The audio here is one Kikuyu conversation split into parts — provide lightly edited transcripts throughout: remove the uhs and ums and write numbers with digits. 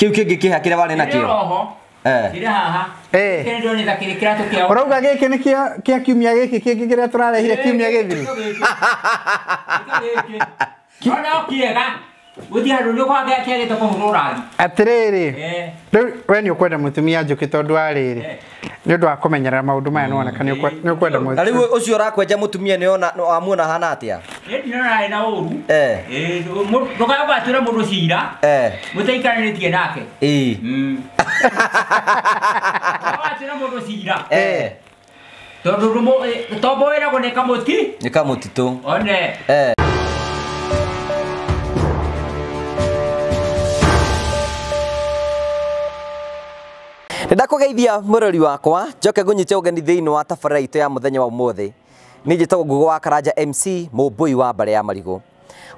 Kiu kingi kiha kiria wari nakio. Roho. Kiri haha. Kiri ndonetha kiri kiratu kiao. Urauga giki ni kia kiumia giki kingi kiria turarehire kiumia githiru. Ona kiega. Guthi handu ni kwa kiagite kuhurwo rangi. Atiriri. Riu we ni ukwenda mutumia Njuki tondu wa riri. Ni undu wa kumenyerera maundu maya nĩwoneka nĩ ukwenda mutumia. Na riu ucio urakwenja mutumia ni ona wamuona hana atia? Ni ndinona na uru. Ndũkae mundu cira. Mutaikaranitie nake. Ndũgatwĩre mundu cira. Tondu tombo wĩragwo nĩ kamuti. Nĩ kamũtitũ. One. Ndakugeithia mwirori wakwa njoke ngunyite ugeni thiini wa tabarĩra itũ ya muthenya wa umuthi. Ni njĩtagwo Ngugo wa Karanja MC mũmbũi wa mbare ya marigũ.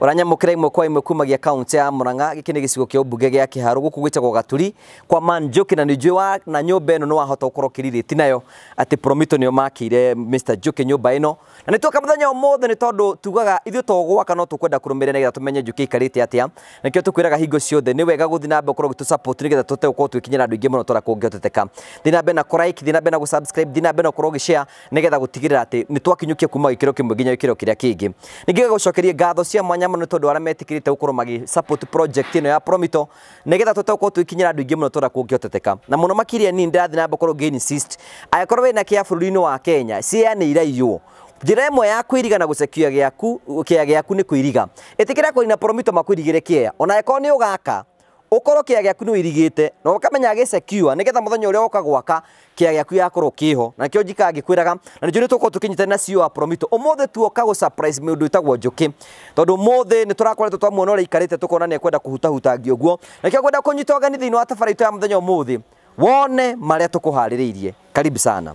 Ũranyamũkĩra ĩmwe kwa ĩmwe kumagia kaunti ya Murang'a. Gĩkĩ nĩ gĩcigo kĩa ũmbunge gĩa Kĩharũ, gũkũ gwĩtagwo Gaturi kwa Man Njuki, na nĩ njũĩ wa na nyũmba ĩno nĩ wahota gũkorwo ũkĩrirĩti nayo atĩ Promito nĩo makĩire Mr Njuki nyũmba ĩno. Na nĩ tuoka mũthenya ũmũthĩ nĩ tondũ tugaga ithuĩ to gwaka no tũkwenda kũrũmĩrĩra nĩgetha tũmenye Njuki aikarĩte atĩa. Nĩkĩo tũkwĩraga hingo ciothe nĩ wega gũthiĩ na mbere gũkorwo ũgĩtũ support nĩgetha tũhote gũkorwo twĩkinyĩra andũ aingĩ mũno tũrĩa kũngĩhoteteka. Thiĩ na mbere na kũ like, thiĩ na mbere na gũ subscribe, thiĩ na mbere na gũkorwo ũgĩ share nĩgetha gũtigĩrĩra atĩ nĩ twakinyũkia kuma gĩkĩro kĩmwe nginya gĩkĩro kĩrĩa kĩngĩ. Ningĩ gũcokeria ngatho cia mwanya mũno tondũ arĩa metĩkĩrĩte gũkorwo magĩ support project ĩno ya Promito nĩgetha tũhote gũkorwo twĩkinyĩra andũ aingĩ mũno tũrĩa kũngĩhoteteka. Na mũno makĩria niĩ ndĩrathiĩ na mbere gũkorwo ngĩ insist angĩkorwo wĩna kĩa bũrũri-inĩ wa Kenya cia nĩ iraiywo, njĩra ĩmwe ya kwĩriga na gũcekia gĩaku kĩa gĩaku nĩ kwĩriga. Ĩtĩkĩra kũrina Promito makwĩrigĩre kĩea, ona angĩkorwo nĩ ũgaka ukorwo kĩa gĩaku nĩ ũirigĩte na ũkamenya gĩsecure nĩgetha mũthenya ũrĩa ũka gwaka kĩa gĩaku yakorwo kĩho. Na nĩkĩo njikaga ngĩkwĩraga, na nĩnjũĩ nĩtũgũkorwo tũkĩnyitana na CEO wa Promito ũmũthĩ. Tuoka gũ surprise mũndũ wĩtagwo Njuki tondũ ũmũthĩ nĩtũrakoretwo twamuona ũrĩa aikarĩte tũkona nĩekwenda kũhutahutangia ũguo. Nĩkĩo ngwenda kũnyita ũgeni thĩinĩ wa tabarĩra itũ ya mũthenya ũmũthĩ wone marĩa tũkũharĩrĩirie. Karibu sana.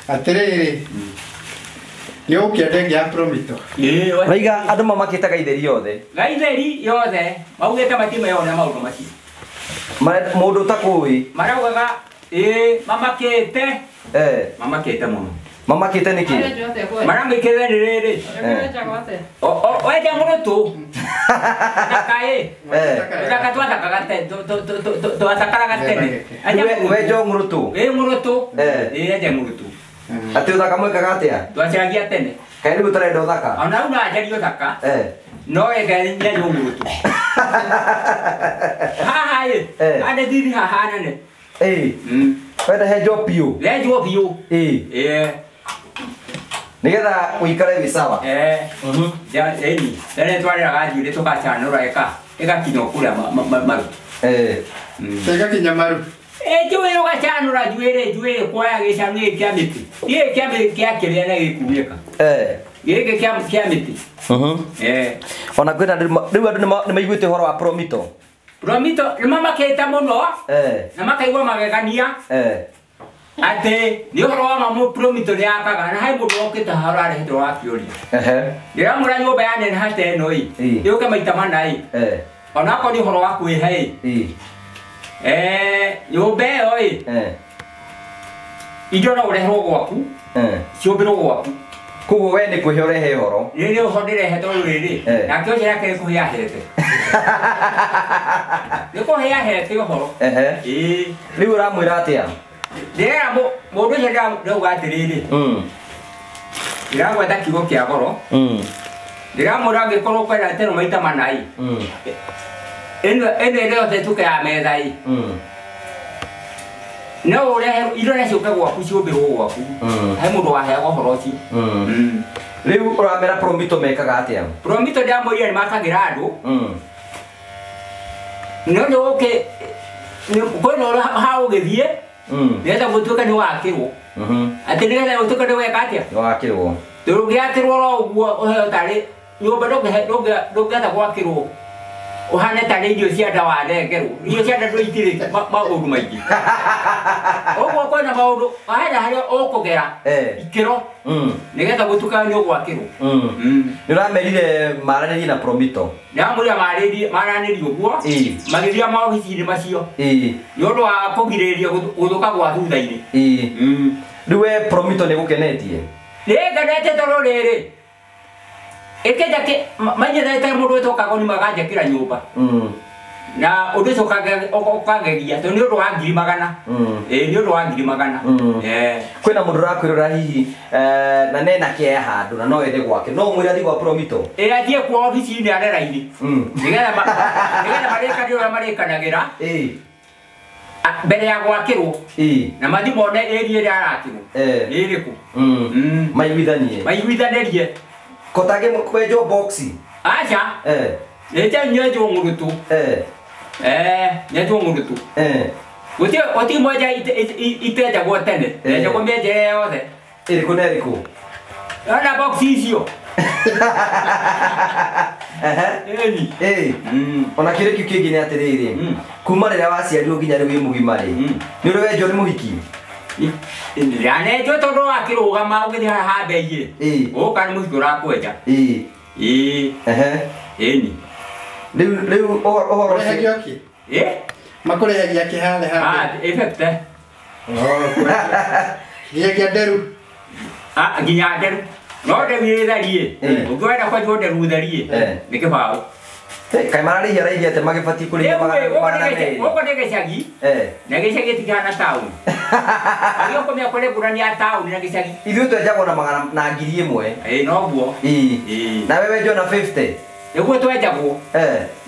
Atiriri nĩ ũkĩenda ĩngĩ ya Promito. Raiga andũ mamakĩte gaitheri yothe. Gaitheri yothe maugĩte matimeyona maũndũ macio. Mũndũ ũtakũĩ maraugaga mamakĩte. Mamakĩte mũno. Mamakĩte nĩkĩ? Maramĩkĩte nĩ rĩrĩ wenja mũrũtũ thakaĩ thaka twathakaga tene twathakaraga tene. Wenja mũrũtũ? Ĩ mũrũtũ. Ĩ enja mũrũtũ. Atĩ ũthaka mwĩkaga atĩa? Twacaragia tene. Kaĩ rĩu ũtarenda ũthaka? Ona rĩu no anjarie ũthaka. No enja mũrũtũ. Haha ĩ ande thithi haha nene. Wenda henjwo biũ? Henjwo biũ. Nĩgetha ũikare wĩ sawa. Ĩni tene twarĩraga njuĩrĩ tũgacanũra ĩgakinya kũrĩa maru. Ĩgakinya maru. Njuĩrĩ ũgacanũra njuĩrĩ njuĩrĩ kuoya gĩcanu gĩkĩ kĩa mĩtĩ. Gĩkĩ kĩa kĩrĩa na gĩkunĩka. Gĩkĩ kĩa mĩtĩ. Ona kwĩna rĩu andũ nĩmaiguĩte ũhoro wa Promito. Promito nĩmamakĩte mũno na makaigua magegania atĩ nĩ ũhoro wa ma Promito nĩ yakaga na he mũndũ wokĩte haha ũrarehetwo wa kĩũria. Ndĩramwĩra nyũmba yaneneha ta ĩno ĩ yũke maita mana ĩ onakorwo nĩ ũhoro wa kwĩhe ĩ nyũmba ĩyo ĩ indo no ũreherwo gwaku ciũmbĩrwo gwaku. Koguo we nĩ kwĩhe ũrehe ũhoro? Nĩ ũhoro ndĩrehe tondũ rĩrĩ nake ũcio nake nĩ kũhe ahete. Nĩ kũhe ahete ũhoro. Rĩu ũramwĩra atĩa? Ndĩrera mũndũ ũcio ndĩrauga atĩrĩrĩ, ndĩragweta kiugo kĩa goro. Ndĩramwĩra angĩkorwo ũkwenda teno maita mana ĩ ĩno ĩrĩa yothe ĩtuĩke ya metha ĩ no ũrehe indo na ciũke gwaku ciũmbĩrwo gwaku. He mũndũ waheagwo ũhoro ũcio. Rĩu ũramera Promito mekaga atĩa? Promito ndĩramwĩrire nĩ makagĩra andũ. No nĩ ũke kwĩna ũrĩa ha ũgĩthiĩ nĩgetha gũtuĩke nĩ wakĩrwo. Atĩ nĩgetha gũtuĩke nĩ weka atĩa? Nĩ wakĩrwo. Ndũngĩakĩrwo oro ũguo ũheo tarĩ nyũmba ndũngĩhota gwakĩrwo ũhane tarĩ irio cia nda wanengerwo. Irio cia nda ndũitirĩ maũndũ maingĩ. Ũguo kwĩna maũndũ hena harĩa ũkũgera ikĩro nĩgetha gũtuĩka nĩ ũgwakĩrwo. Nĩ ũramerire maranĩrie na Promito? Ndĩramwĩrire maranĩrie ũguo magĩthiĩ maobici-inĩ macio nĩ ũndũ wa kũgirĩrĩria gũthũka gwa thutha-inĩ. Rĩu we Promito nĩ gũkenetie? Nĩ ngenete tondũ rĩrĩ ĩkĩnja mainyithete mũndũ wĩtwo Kagoni maganjakĩra nyũmba. Na ũndũ ũcio ũkageria tondũ nĩ ũndũ wa 100,000. Ĩĩ nĩ ũndũ wa 100,000. Kwĩna mũndũ ũrakwĩrora hihi na nena kĩeha handũ na no ende gwake no mwĩre athiĩ gwa Promito. Ĩĩ athiĩ kwa obici-inĩ ya Reraini. Nĩgetha marĩkanĩre ũrĩa marĩkanagĩra. Ĩĩ. Mbere ya gwakĩrwo. Ĩĩ. Na mathiĩ mone area ĩrĩa arakĩrwo. Nĩ ĩrĩkũ. Maiguithanie. Maiguithanĩrie. Kotage kwenjwo box. Aca. Nĩte nyenjwo ng'ũrũtũ. Nyenjwo ng'ũrũtũ. Gũtirĩ mwenja itenjagwo tene. Yenjagwo mĩenjere yothe. Ĩrĩkũ na ĩrĩkũ? Ona box icio. Ĩni. Ona kĩrĩ kĩu kĩngĩ nĩ atĩrĩrĩ. Kuma rĩrĩa waciarirwo nginya rĩu wĩ mũgima rĩ. Nĩ ũrĩ wenjwo nĩ mũhiki? Ndanenjwo tondũ wakĩrũgama ũgĩthiĩ haha mbei ĩ. Ũka nĩ mũhiki ũrakwenja. Ĩĩ. Ĩni. Rĩu ũhoro ũcio. Ĩ? Makũrĩhagia kĩ harĩa haha? Ĩ 50. Nginyagia nderu. Nginya nderu. No nderu ĩ therie. Ũngĩenda kwenjwo nderu therie nĩ kĩbaũ. Kaĩ mararĩhia raithi atĩ magĩbatiĩ kũrĩhia 200. Gũkũ nĩ gĩcagi. Na gĩcagi gĩtikihana taũni. Agĩũkũmia kũrĩ ngũrani ya taũni na gĩcagi. Ithuĩ twenjagwo na 1,000. Ĩĩ noguo. Ĩĩ. Nawe wenjwo na 50. Nĩguo twenjagwo.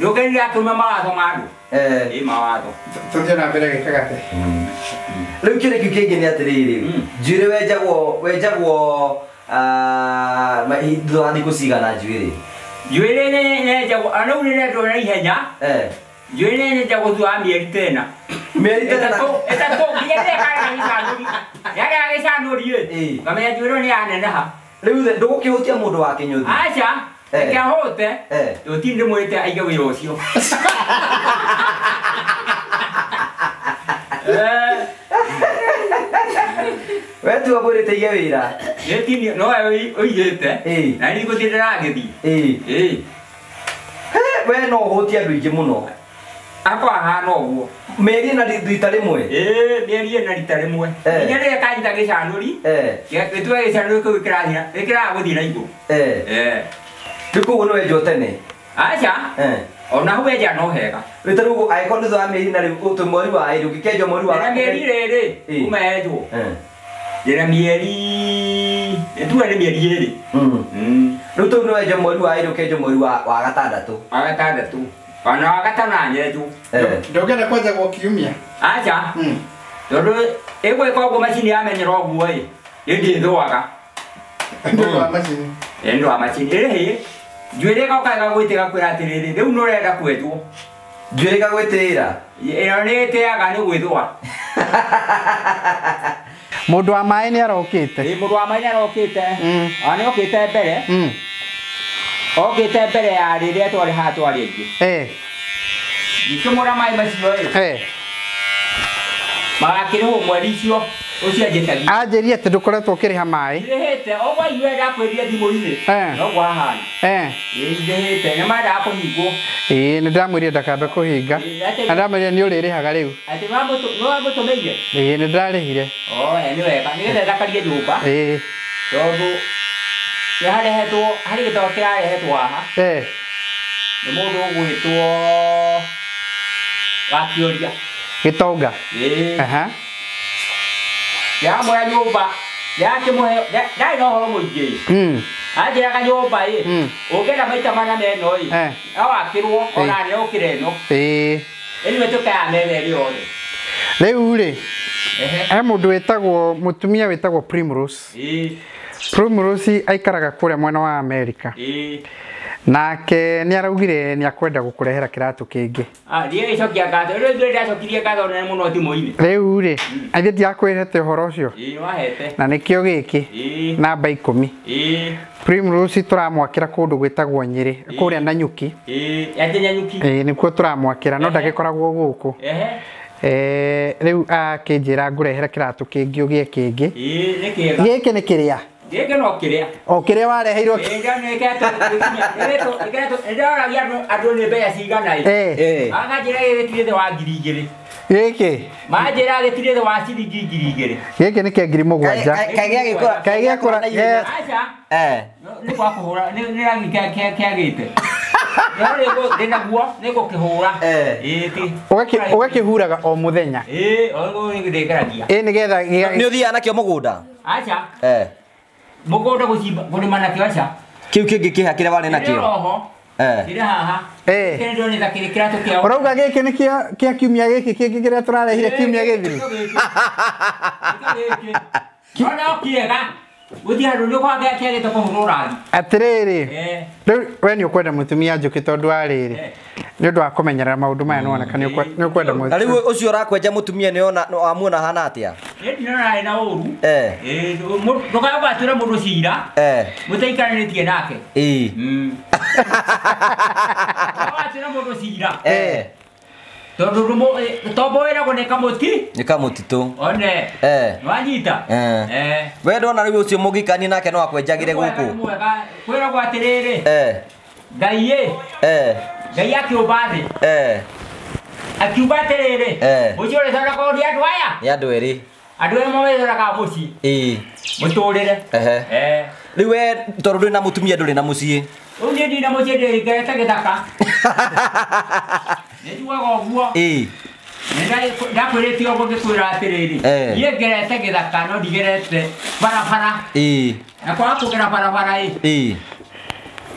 Nĩũkenire akĩruma mawatho ma andũ. Ĩĩ mawatho. Tũthiĩ na mbere gĩkagate. Rĩu kĩrĩ kĩu kĩngĩ nĩ atĩrĩrĩ. Njuĩrĩ wenjagwo thutha wa thikũ cigana njuĩrĩ? Njuĩrĩ nyenjagwo rĩu nĩrendwo na ihenya. Njuĩrĩ nyenjagwo thutha wa mĩeri tena. Mĩeri tena. Ĩtatũ nginya rĩrĩa ĩkarega gĩcanũri. Yarega gĩcanũri ĩ. Ngamenya njuĩrĩ nĩ yaneneha. Rĩu ndũgũkĩhutia mũndũ wa kĩnyũthi? Aca. Reke ahũte. Tũtinde ndĩmwĩrĩte aige wĩra ũcio. We tu amwĩrĩte aige wĩra. Nĩ no we ũigĩte. Na niĩ gũtirĩ ndĩragĩthiĩ. Ĩĩ. We no ũhũtie andũ aingĩ mũno. Akwa hahana ũguo. Mĩeri ĩna rita rĩmwe? Ĩĩ mĩeri ĩna rita rĩmwe. Nginya rĩrĩa kanyita gĩcanũri. Gĩtuĩke gĩcanũri kĩu gĩkĩraga gũthiĩ na igũrũ. Rĩu koguo nĩ wenjwo tene? Aca. Ona hau wenja no hega. Rĩu ta rĩu angĩkorwo nĩ thutha wa mĩeri na rĩu twĩ mweri wa ĩrĩ ũngĩkenjwo mweri wa Ndĩna mĩeri rĩrĩ kuma yenjwo. Ndĩna mĩeri tuge nĩ mĩeri ĩrĩ. Rĩu tũu nĩ wenjwo mweri wa ĩrĩ ũkenjwo mweri wa gatandatũ. Wa gatandatũ. Ona wa gatano nyenjwo. Ndũngĩenda kwenjagwo kiumia? Aca. Tondũ ĩgwĩka ũguo macini yamenyera ũguo ĩ ndĩthũaga. Nĩ ũndũ wa macini. Nĩ ũndũ wa macini. Ĩrĩ njuĩrĩ ĩgoka ĩgagwĩtĩra kwĩra atĩrĩrĩ rĩu nĩ ũrenda kwenjwo. Njuĩrĩ ĩgagwĩtĩra? Ĩyo nĩ ĩtĩaga nĩ gwĩthũa. Mũndũ wa maĩ nĩ arokĩte. Ĩĩ mũndũ wa maĩ nĩ arokĩte. Ona nĩ okĩte mbere. Okĩte mbere ya rĩrĩa twarĩ haha twarĩ aingĩ. Ngĩkĩmũra maĩ macio ĩ. Magakĩrĩhwo mweri icio ũcio anjĩtagia. Anjĩrire atĩ ndũkoretwo ũkĩrĩha maĩ. Ndĩrĩhĩte o waigua ndakwĩrire thimũ-inĩ. Noguo hahana. Ĩĩ ndĩrĩhĩte nĩ mendaga kũhingwo. Ĩĩ nĩ ndamwĩrire ndakambe kũhinga. Na ndamwĩrire nĩ ũrĩrĩhaga rĩu. Atĩ nĩ wamũtũmĩire? Ĩĩ nĩ ndĩrarĩhire. Nĩ wega nĩgetha ĩthakarie nyũmba. Ĩĩ. Tondũ nĩ harehetwo harĩ gĩtoro kĩrarehetwo haha. Nĩ mũndũ ũgwĩtwo Wakĩũria. Gĩtonga? Ĩĩ. Ndĩramwĩra nyũmba ndĩrakĩmũhe ndarĩ na ũhoro mũingĩ ĩ. Anjĩraga nyũmba ĩ ũngĩenda maita mana meno ĩ no wakĩrwo ona nĩ ũkĩra ĩno. Ĩĩ. Anyway tũkaya metha ĩrĩ yothe. Rĩu rĩ he mũndũ wĩtagwo mũtumia wĩtagwo Primrose. Ĩĩ. Primrose aikaraga kũrĩa mwena wa Amerika. Ĩĩ. Nake nĩ araugire nĩ akwenda gũkũrehera kĩratũ kĩngĩ. Ndiĩgĩcokia ngatho. Rĩu ithuĩ ndacokirie ngatho nene mũno thimũ-inĩ. Rĩu rĩ, ithuĩ ndiakwĩrete ũhoro ũcio. Ĩĩ wahete. Na nĩkĩo gĩkĩ. Namba 10. Ĩĩ. Primrose tũramwakĩra kũndũ gwĩtagwo Nyĩrĩ, kũrĩa Nanyuki. Ĩĩ, atĩ Nanyuki. Ĩĩ, nĩkuo tũramwakĩra no ndagĩkoragwo gũkũ. Rĩu akĩnjĩra ngũrehera kĩratũ kĩngĩ ũgĩe kĩngĩ. Ĩĩ, nĩ kĩega. Gĩkĩ nĩ kĩrĩa? Gĩkĩ no kĩrĩa. O kĩrĩa wareheirwo. Ndĩroragia andũ nĩ mbeca cigana ĩ. Akanjĩra gĩgĩtirĩ thĩ wa 2,000. Gĩkĩ? Manjĩra gĩtirĩ thĩ wa ciringi 2,000. Gĩkĩ nĩ kĩa 7,000. Kaĩ gĩagĩkũra. Kaĩ gĩakũra. Aca. Nĩ gwa kũhũra nĩ rangi kĩagĩte. Nĩ naguo nĩ gũkĩhũra. Ĩĩ ti. Ũgakĩhuraga o mũthenya. Ĩĩ o nĩngeragia. Ĩĩ nĩgetha nĩ ũthiaga nakĩo mũgũnda? Aca. Mũgũnda gũcimba kũrĩma nakĩo aca. Kĩu kĩngĩ kĩha kĩrĩa warĩ nakĩo? Oho. Kĩrĩ haha. Kĩrĩ ndĩroneka kĩrĩ kĩratũ kĩao. Ũrauga gĩkĩ nĩ kĩa kiumia gĩkĩ kĩngĩ kĩrĩa tũrarehire kiumia gĩthiru? Gĩkĩ. No kĩega. Gũtirĩ handũ nĩ kwagĩa kĩagĩte kũhũrwo rangi. Atĩrĩrĩ. Rĩu we nĩ ũkwenda mũtumia njũkĩ tondũ wa rĩrĩ. Nĩ ũndũ wa kũmenyerera maũndũ maya nĩwoneka nĩ ũkwenda mũtumia. Na rĩu ũcio ũrakwenja mũtumia nĩ ona wamuona hana atĩa? Niĩ ndinona na ũru. Ndũkae ũgatuĩra mũndũ cira. Mũtaikaranĩtie nake. Ũgatuĩra mũndũ cira. Tondũ tombo wĩragwo nĩ kamũti. Nĩ kamũtitũ. One. Nĩwanyita? We ndona rĩu ũcio mũgĩikania nake no akwenjagĩre gũkũ. Kwĩragwo atĩrĩrĩ. Ngai ĩ. Ngai akĩũmba thĩ. Akiuga atĩrĩrĩ. Mũciĩ ũrĩthondekagwo nĩ andũ aya? Nĩ andũ erĩ. Andũ erĩ mawĩthondekaga mũciĩ. Mũtũrĩre. Rĩu we tondũ ndũrĩ na mũtumia ndũrĩ na mũciĩ. Rĩu niĩ ndirĩ na mũciĩ ndĩrĩngerete gĩthaka. Nĩnjugaga ũguo. Ndakwĩrĩte ũguo ngĩkwĩra atĩrĩrĩ. Niĩ ngerete gĩthaka no ndigerete barabara. Na kwaga kũgera barabara ĩ.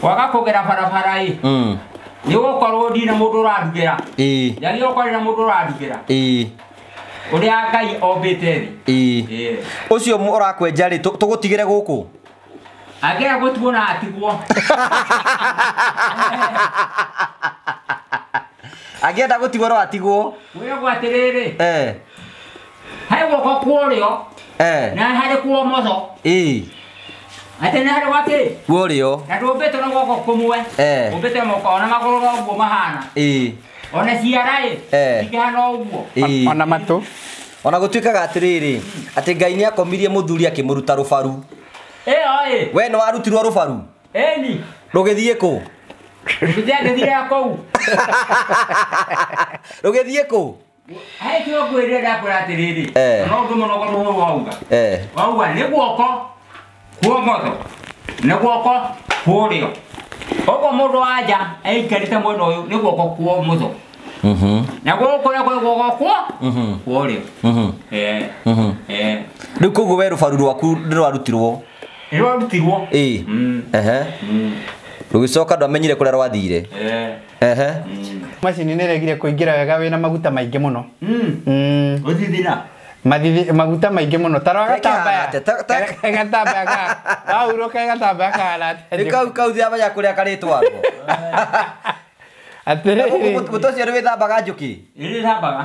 Kwaga kũgera barabara ĩ. Nĩ gũkorwo ndirĩ na mũndũ ũrandugĩra. Njagĩrĩirwo gũkorwo na mũndũ ũrandugĩra. Ũrĩa Ngai ombĩte thĩ. Ũcio ũrakwenja rĩ tũgũtigĩre gũkũ? Angĩenda gũtigwo na atigwo. Angĩenda gũtigwo no atigwo. Kwĩragwo atĩrĩrĩ. He guoko kwa ũrĩo. Na harĩ kwa ũmotho. Atĩ nĩ harĩ gwa kĩ? Kwa ũrĩo. Na ndũmbĩtwo na guoko kũmwe. Ũmbĩtwo moko ona magũrũ no ũguo mahana. Ona ciara ĩ. Ikĩhana ũguo. Ona matũ. Ona gũtuĩkaga atĩrĩrĩ atĩ Ngai nĩ akomirie mũthuri akĩmũruta rũbaru. Ĩyo ĩ. We nĩ warutirwo rũbaru? Ĩni. Rũgĩthiĩ kũ? Rũgĩthiĩ kũu. Rũgĩthiĩ kũ? He kĩo ngwĩrire ndakwĩra atĩrĩrĩ. No ũndũ mũno ũguo wauga. Wauga nĩ guoko kwa ũmotho nĩ guoko kwa ũrĩo. Ũguo mũndũ wa nja aikarĩte mwena ũyũ nĩ guoko kwa ũmotho. Na gũkũ nĩ guoko kwa ũrĩo. Rĩu koguo we rũbaru rwaku nĩ rwarutirwo? Nĩ rwarutirwo. Rũgĩcoka ndwamenyire kũrĩa rwathire. Macini nĩ ĩregire kũingĩra wega wĩna maguta maingĩ mũno. Ũthithina. Maguta maingĩ mũno. Ta rora gatambaya. Gatambaya ka. Wahurũka gatambaya kahana atĩa? Rĩu kau kau thiamenya kũrĩa karĩtwarwo. Atĩrĩrĩ. Mũtũ ũcio nĩ wĩthambaga njũkĩ? Nĩ wĩthambaga.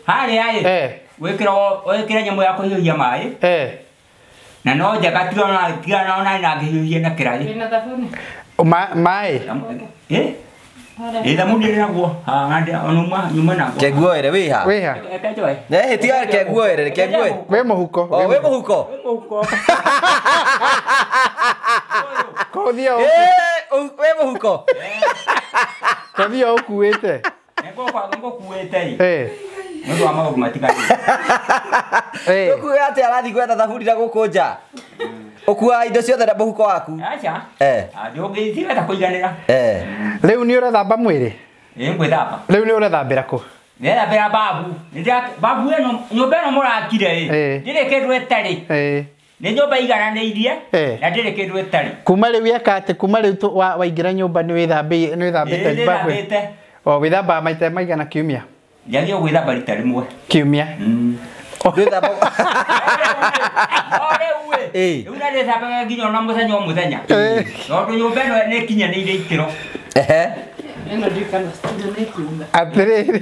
Harĩa ĩ. Wĩkĩra nyamũ ya kũhiũhia maĩ. Na no njega tigana ona na ngĩhiũhia na kĩraĩ. Wĩna thabuni? Maĩ? Ĩ thabuni ĩrĩ naguo. Nyuma naguo. Kenguoere wĩha? Wĩha. Ĩ tiga kenguoere, kenguoere. Wĩ mũhuko. O wĩ mũhuko. Wĩ mũhuko. Kũthia wĩ mũhuko. Kũthia ũkuĩte. Ngũkuĩte ĩ. Nĩ ũndũ wa maũndũ matiganĩte. Ũkuaga atĩa arathiĩ gwetha thabuni na gũkũ nja? Ũkuaga indo ciothe na mũhuko waku? Aca. Ndũngĩtigata kũiganĩra. Rĩu nĩ ũrethamba mwĩrĩ? Ĩ ngwĩthamba. Rĩu nĩ ũrethambĩra kũ? Ndĩrethambĩra babu. Babu ĩno nyũmba ĩno mũrakire ĩ. Ndĩrĩ kĩndũ ĩtarĩ. Nĩ nyũmba igananĩirie na ndĩrĩ kĩndũ ĩtarĩ. Kuma rĩu eka atĩ kuma rĩu waingĩra nyũmba nĩ wĩthambĩte babu? O wĩthambaga maita maigana kiumia? Njagĩrĩirwo gwĩthamba rita rĩmwe. Kiumia? Ndwĩthamba. No rĩu ĩ. Rĩu ndĩthambaga nginya ona mũthenya o mũthenya. Tondũ nyũmba ĩno nĩ ĩkinyanĩire ikĩro. Ĩno ndikana studio nĩ kuuma. Atĩrĩrĩ.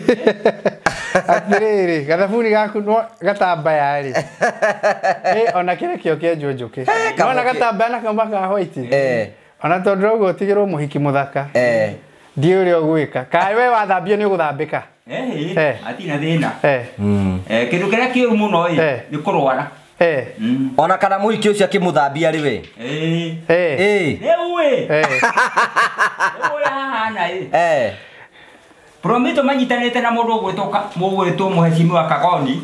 Atĩrĩrĩ, gathabuni gaku no gatambaya rĩ. Ona kĩrĩa kĩo kĩenjwo njũkĩ. Nona gatambaya na kauma ka white. Ona tondũ ũguo ũtigĩrwo mũhiki mũthaka. Ndiũĩ ũrĩa ũgwĩka. Kaĩ we wathambio nĩ ũgũthambĩka? Hatirĩ thĩna. Kĩndũ kĩrĩa kĩũru mũno ĩ nĩ kũrwara. Ona kana mũhiki ũcio akĩmũthambia rĩ we. Rĩu ĩ. Rĩu ũrĩa hahana ĩ. Promito manyitanĩte na mũndũ ũgwĩtwo mũhecimiwa Kagoni.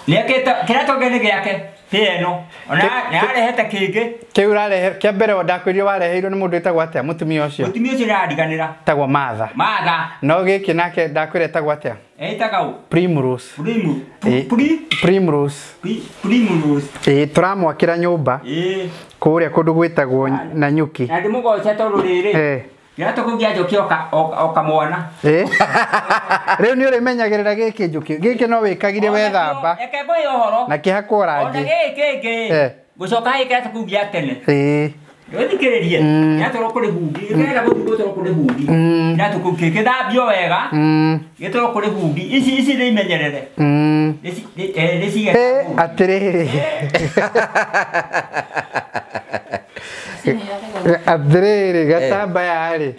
Nĩekĩte kĩrĩa tũngĩ nĩ gĩake. Ti ĩno. Ona nĩ arehete kĩngĩ. Kĩu ũrarehe kĩa mbere ndakwĩrire wareheirwo nĩ mũndũ wĩtagwo atĩa mũtumia ũcio? Mũtumia ũcio nĩarariganĩra. Etagwo Martha. Martha. No gĩkĩ nake ndakwĩra etagwo atĩa? Ĩtagwo Primrose. Primrose. Primrose. Ĩĩ tũramwakĩra nyũmba. Ĩĩ. Kũrĩa kũndũ gwĩtagwo Nanyuki. Na ndĩmũgoce tondũ rĩrĩ. Kĩratũ kĩu kĩa Njũkĩ oka mwana. Rĩu nĩ ũrĩmenyagĩrĩra gĩkĩ Njũkĩ. Gĩkĩ no wĩkagire wethamba. Reke ngũhe ũhoro. Na kĩhakwo rangi. Ona gĩkĩ kĩngĩ. Gũcoka hĩ kĩratũ kĩu gĩa tene. Ũthikĩrĩrie. Gĩatwarwo kũrĩ bundi. Gĩkĩenda gũthiĩ gũtwarwo kũrĩ bundi. Kĩratũ kĩu gĩthambio wega. Gĩtwarwo kũrĩ bundi. Ici nĩ imenyerere. Nĩ Atĩrĩrĩ. Atĩrĩrĩ gatambaya rĩ.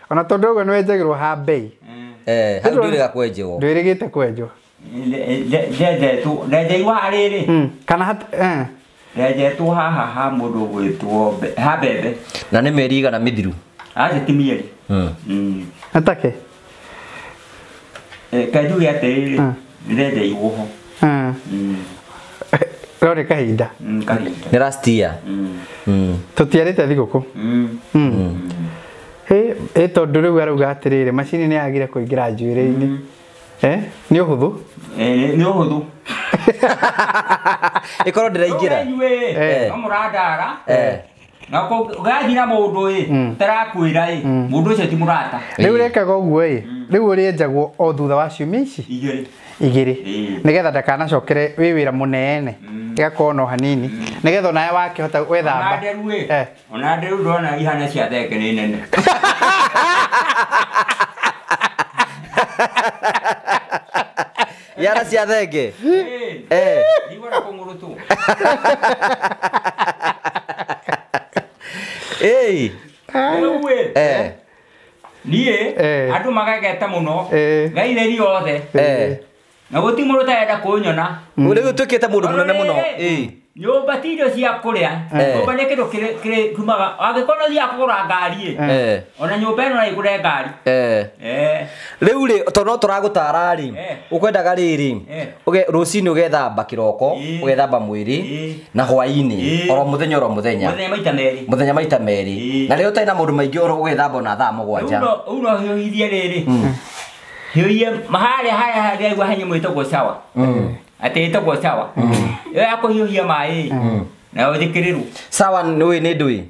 Ona tondũ ũguo nĩ wenjagĩrwo ha mbei. Hau ndwĩrĩga kwenjwo. Ndwĩrĩgĩte kwenjwo. Ndenjetwo ndenjeirwo harĩrĩ. Kana ndenjetwo haha ha mũndũ ũgwĩtwo ha mbembe. Na nĩ mĩeri igana mĩthiru? Aca ti mĩeri. Atake? Kaĩ njuge atĩrĩrĩ, ndenjeirwo ho. No nĩ kahinda. Kahinda. Nĩ last year. Tũtiarĩte thigũkũ. Ĩ tondũ rĩu arauga atĩrĩrĩ macini nĩ yagire kũingĩra njuĩrĩ-inĩ. Nĩ ũhũthũ? Nĩ ũhũthũ. Ĩkorwo ndĩraingĩra. No mũrandara. Na ũgathiĩ na mũndũ ĩ ũtarakwĩra ĩ mũndũ ũcio ti mũrata. Rĩu ũrekaga ũguo ĩ rĩu ũrĩenjagwo o thutha wa ciumia ici igĩrĩ nĩgetha ndakanacokere wĩ wĩra mũnene ĩgakorwo no hanini nĩgetha onawe wakĩhota gwĩthamba. Ona nderu ndona ihana cia thenge nĩ nene. Yara cia thenge. Ndigwenda kũng'ũrũtwo. Rĩu ĩ niĩ andũ magegete mũno ngaithĩri othe. Na gũtirĩ mũndũ ũtarenda kũnyona. Rĩu ũtuĩkĩte mũndũ mũnene mũno. Nyũmba ti irio cia kũrĩa. Nyũmba nĩ kĩndũ kĩrĩ kumaga angĩkorwo nĩ ũthiaga kũgũra ngari ĩ ona nyũmba ĩno no ĩgũre ngari. Rĩu rĩ tondũ no tũragũtara rĩ ũkwendaga rĩrĩ rũcinĩ ũgethamba kĩroko ũgethamba mwĩrĩ na hwaĩ-inĩ oro mũthenya oro mũthenya. Mũthenya maita merĩ. Mũthenya maita merĩ. Na rĩrĩa ũtarĩ na maũndũ maingĩ oro ũgethamba ona thaa 7. Rĩu no hiũhithie rĩrĩ. Hiũhie harĩa harĩa ndĩraigua he nyamũ ĩtagwo shower. Atĩ ĩtagwo shower. Ĩyo ya kũhiũhia maĩ na ũthikĩrĩrwo. Shower nĩ nĩ ndũĩ?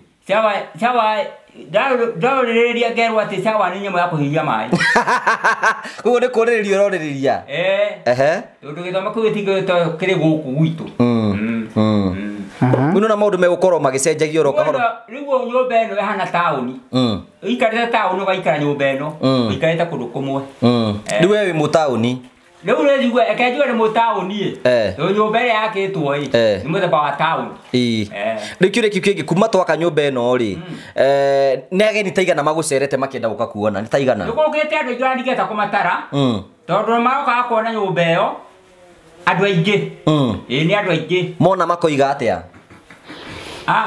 Shower ndarorĩrĩria ngerwo atĩ shower nĩ nyamũ ya kũhiũhia maĩ. Koguo nĩ kũrĩrĩria ũrorĩrĩria? Tondũ gĩthomo kĩu gĩtingĩhota kĩrĩ gũkũ gwitũ. Rĩu nĩwona maũndũ megũkorwo magĩcenjagia oro kahora. Rĩu nyũmba ĩno ĩhana taũni. Ũikarĩte taũni ũgaikara nyũmba ĩno ũikarĩte kũndũ kũmwe. Rĩu we wĩ mũtaũni? Rĩu rĩ reke njuge nĩ mũtaũni ĩ. Tondũ nyũmba ĩrĩa yakĩtwo ĩ nĩ mũthemba wa taũni. Rĩu kĩũria kĩu kĩngĩ kuma twaka nyũmba ĩno rĩ nĩ ageni ta igana magũcerete makĩenda gũka kuona nĩ ta igana? Nĩ gũkĩte andũ aingĩ ũrandingĩhota kũmatara tondũ marokaga kuona nyũmba ĩyo andũ aingĩ. Ĩĩ nĩ andũ aingĩ. Mona makoiga atĩa?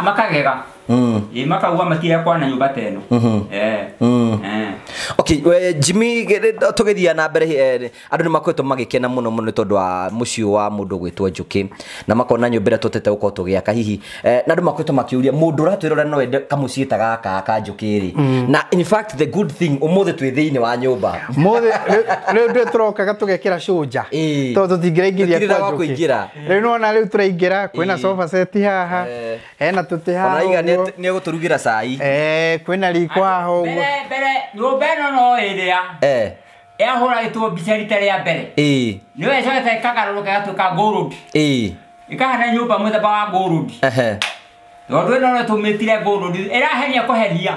Makagega. Ĩĩ makauga matirĩ kwana nyũmba ta ĩno. Okay, Jimmy tũgĩthiĩ na mbere andũ nĩ makoretwo magĩkena mũno mũno nĩ tondũ wa mũciĩ wa mũndũ ũgwĩtwo Njũkĩ na makona nyũmba ĩrĩa tũtete gũkorwo tũgĩaka hihi na andũ makoretwo makĩũria mũndũ ũratwĩrora no ende kamũciĩ ta gaka ka Njũkĩ rĩ. Na in fact the good thing ũmũthĩ twĩ thĩinĩ wa nyũmba. Ũmũthĩ rĩu ndĩ tũrokaga tũgekĩra cũnja tondũ tũtingĩraingĩria kwa Njũkĩ. Rĩu nĩwona rĩu tũraingĩra kwĩna sofa set haha hena tũtĩ haha. Ona iga nĩ egũtũrugĩra cai. Kwĩna riko haha ũguo. Mbere nyũmba ĩno no ĩrĩa yahũragĩtwo mbica rita rĩa mbere. Nĩyo ĩcokete ĩkagarũrũka ĩgatuĩka gold. Ĩkahana nyũmba mũthemba wa gold. Tondũ ĩno no tũmĩtire gold ĩrahenia kũhenia.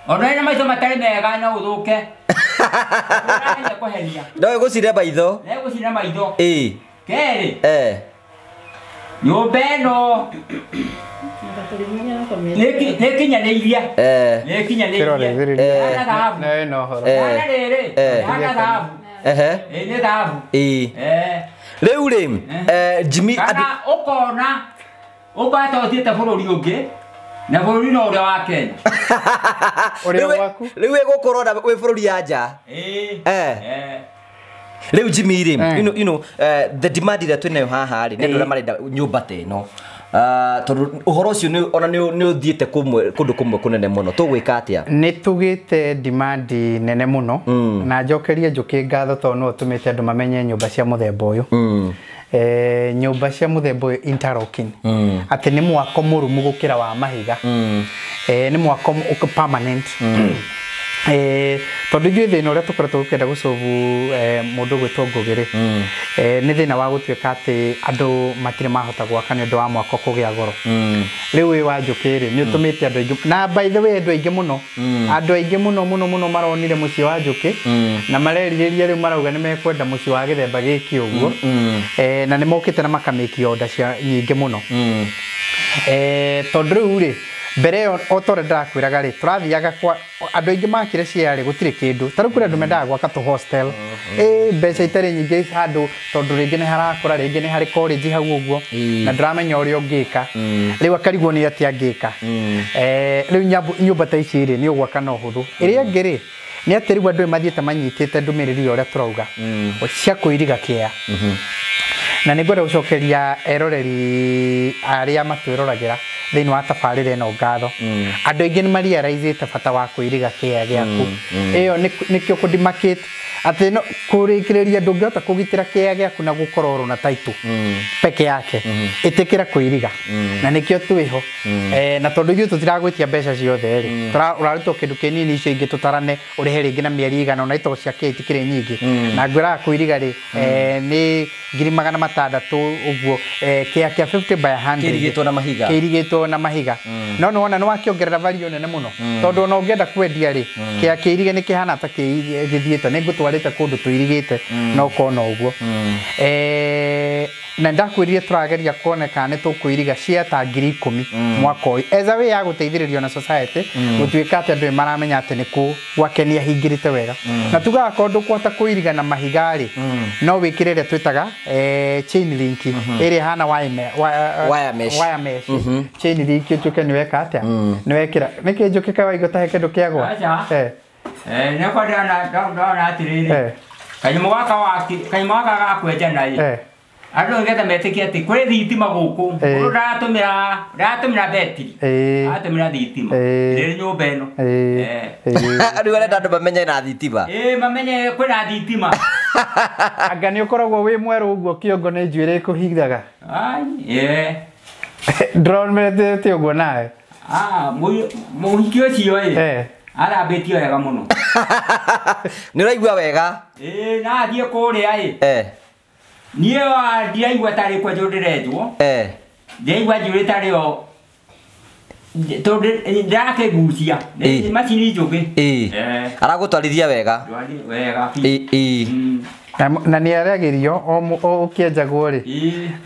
Ona ĩna maitho matarĩ mega no ũthũke. Ĩrahenia kũhenia. No ĩgũcine maitho. No ĩgũcine maitho. Kerĩ. Nyũmba ĩno nĩ kinyanĩirie. Nĩ kinyanĩirie. Hana thahabu. Hana rĩrĩ. Hana thahabu. Nĩ thahabu. Rĩu rĩ Jimmy kana ũkona ũkona ũthiĩte bũrũri ũngĩ na bũrũri no ũrĩa wa Kenya. Ũrĩa waku? Rĩu wĩ gũkũ ũrona wĩ bũrũri ya nja. Rĩu Jimmy rĩ, you know the demand ĩrĩa twĩnayo haha rĩ, nĩ andũ arĩa marenda nyũmba ta ĩno. Tondũ ũhoro ũcio nĩ ona nĩ ũthiĩte kũndũ kũmwe kũnene mũno, tũgwĩka atĩa? Nĩ tũgĩte demand nene mũno na njokerie Njũkĩ ngatho tondũ nĩwe ũtũmĩte andũ mamenye nyũmba cia mũthemba ũyũ. Nyũmba cia mũthemba ũyũ interlocking, atĩ nĩ mwako mũrũmu gũkĩra wa mahiga, nĩ mwako permanent. Tondũ ithuĩ thĩna ũrĩa tũkoretwo tũkĩenda gũcobu mũndũ gwĩtwo Ngũgĩ rĩ, nĩ thĩna wa gũtuĩka atĩ andũ matirĩ mahota gwaka nĩ ũndũ wa mwako kũgĩa goro. Rĩu wĩ wa Njũkĩ rĩ, nĩ ũtũmĩte andũ aingĩ, na by the way andũ aingĩ mũno, andũ aingĩ mũno mũno mũno maronire mũciĩ wa Njũkĩ na marerirĩria rĩu marauga nĩ mekwenda mũciĩ wa gĩthemba gĩkĩ ũguo, na nĩ mokĩte na makamĩkia order cia nyingĩ mũno. Tondũ rĩu rĩ, mbere ĩyo o ta ũrĩa ndĩrakwĩraga rĩ, tũrathiaga kwa andũ aingĩ makire cia rĩ, gũtirĩ kĩndũ. Ta rĩu kũrĩ andũ mendaga gwaka tũ hostel, mbeca itarĩ nyingĩ handũ, tondũ rĩngĩ nĩ harakũra, rĩngĩ nĩ harĩ college hau ũguo, na ndũramenya ũrĩa ũngĩka. Rĩu akarigwo nĩ atĩa angĩka. Rĩu nyũmba ta ici rĩ, nĩ ũgwaka na ũhũthũ. Ĩrĩa ĩngĩ rĩ, nĩ atĩ rĩu andũ mathiĩte manyitĩte ndũmĩrĩri ya ũrĩa tũrauga cia kũiriga kĩea. Na nĩ ngwenda gũcokeria eroreri arĩa matwĩroragĩra thĩinĩ wa tabarĩra ĩno ngatho. Andũ aingĩ nĩ marealize bata wa kũiriga kĩea gĩaku. Ĩyo nĩkĩo kũdemarcate atĩ no kũrĩkĩrĩria ndũngĩhota kũgitĩra kĩea gĩaku na gũkorwo na title peke yake. Ĩtĩkĩra kũiriga. Na nĩkĩo twĩho. Na tondũ ithuĩ tũtiragwĩtia mbeca ciothe rĩ, ũrarutwo kĩndũ kĩnini, icio ingĩ tũtarane ũrĩhe rĩngĩ na mĩeri igana ona itogo cia kĩea itikĩrĩ nyingĩ. Na ngwĩraga kũiriga rĩ, nĩ 600,000 ũguo, kĩea kĩa 50 by 100 kĩirigĩtwo na mahiga. Kĩirigĩtwo na mahiga. No nĩ wona nĩ wakĩongerera value nene mũno, tondũ ona ũngĩenda kwendia rĩ, kĩea kĩirige nĩ kĩhana ta gĩthiĩte, nĩ ngũtwarĩte kũndũ tũirigĩte na ũkona ũguo. Na ndakwĩrire tũrageria kuona kana nĩ tũkũiriga cia ta 10,000 mwaka ũyũ as a way ya gũteithĩrĩrio na society, gũtuĩka atĩ andũ maramenya atĩ nĩ kũ gwake nĩ ahingĩrĩte wega. Na tugaga korwo ndũkũhota kũiriga na mahiga rĩ, no wĩkĩre ĩrĩa twĩtaga chain link, ĩrĩa ĩhana wire mesh. Wire mesh. Chain link ĩtuĩke nĩ weka atĩa, nĩ wekĩra nĩkĩ Njũkĩ kaĩ waigua ta he kĩndũ kĩagwa? Aca. Nĩkwa ndona atĩrĩrĩ, kanyamũ gaka waki, kanyamũ gaka ga kwenja naĩ, andũ nĩgetha metĩkie atĩ kwĩ thitima gũkũ, mũndũ ndaratũmĩra betiri, aratũmĩra thitima rĩrĩ nyũmba ĩno. Rĩu arenda andũ mamenye na thitima. Mamenye kwĩna thitima. Anga nĩ ũkoragwo wĩ mwerũ ũguo kĩongo nĩ njuĩrĩ ĩkũhithaga? Ndĩronete ũguo nawe. Mũhiki ũcio ĩ, arambĩtie wega mũno. Nĩ ũraigua wega? Na athiĩ kũrĩa ĩ, niĩ ndiraigua tarĩ kwenjwo ndĩrenjwo, ndiraigua njuĩrĩ tarĩ o tondũ ndĩrakĩgucia nĩ macini njũgĩ. Aragũtwarithia wega? Wega biũ. Na nĩ aragĩrio o ũkĩenjagwo rĩ,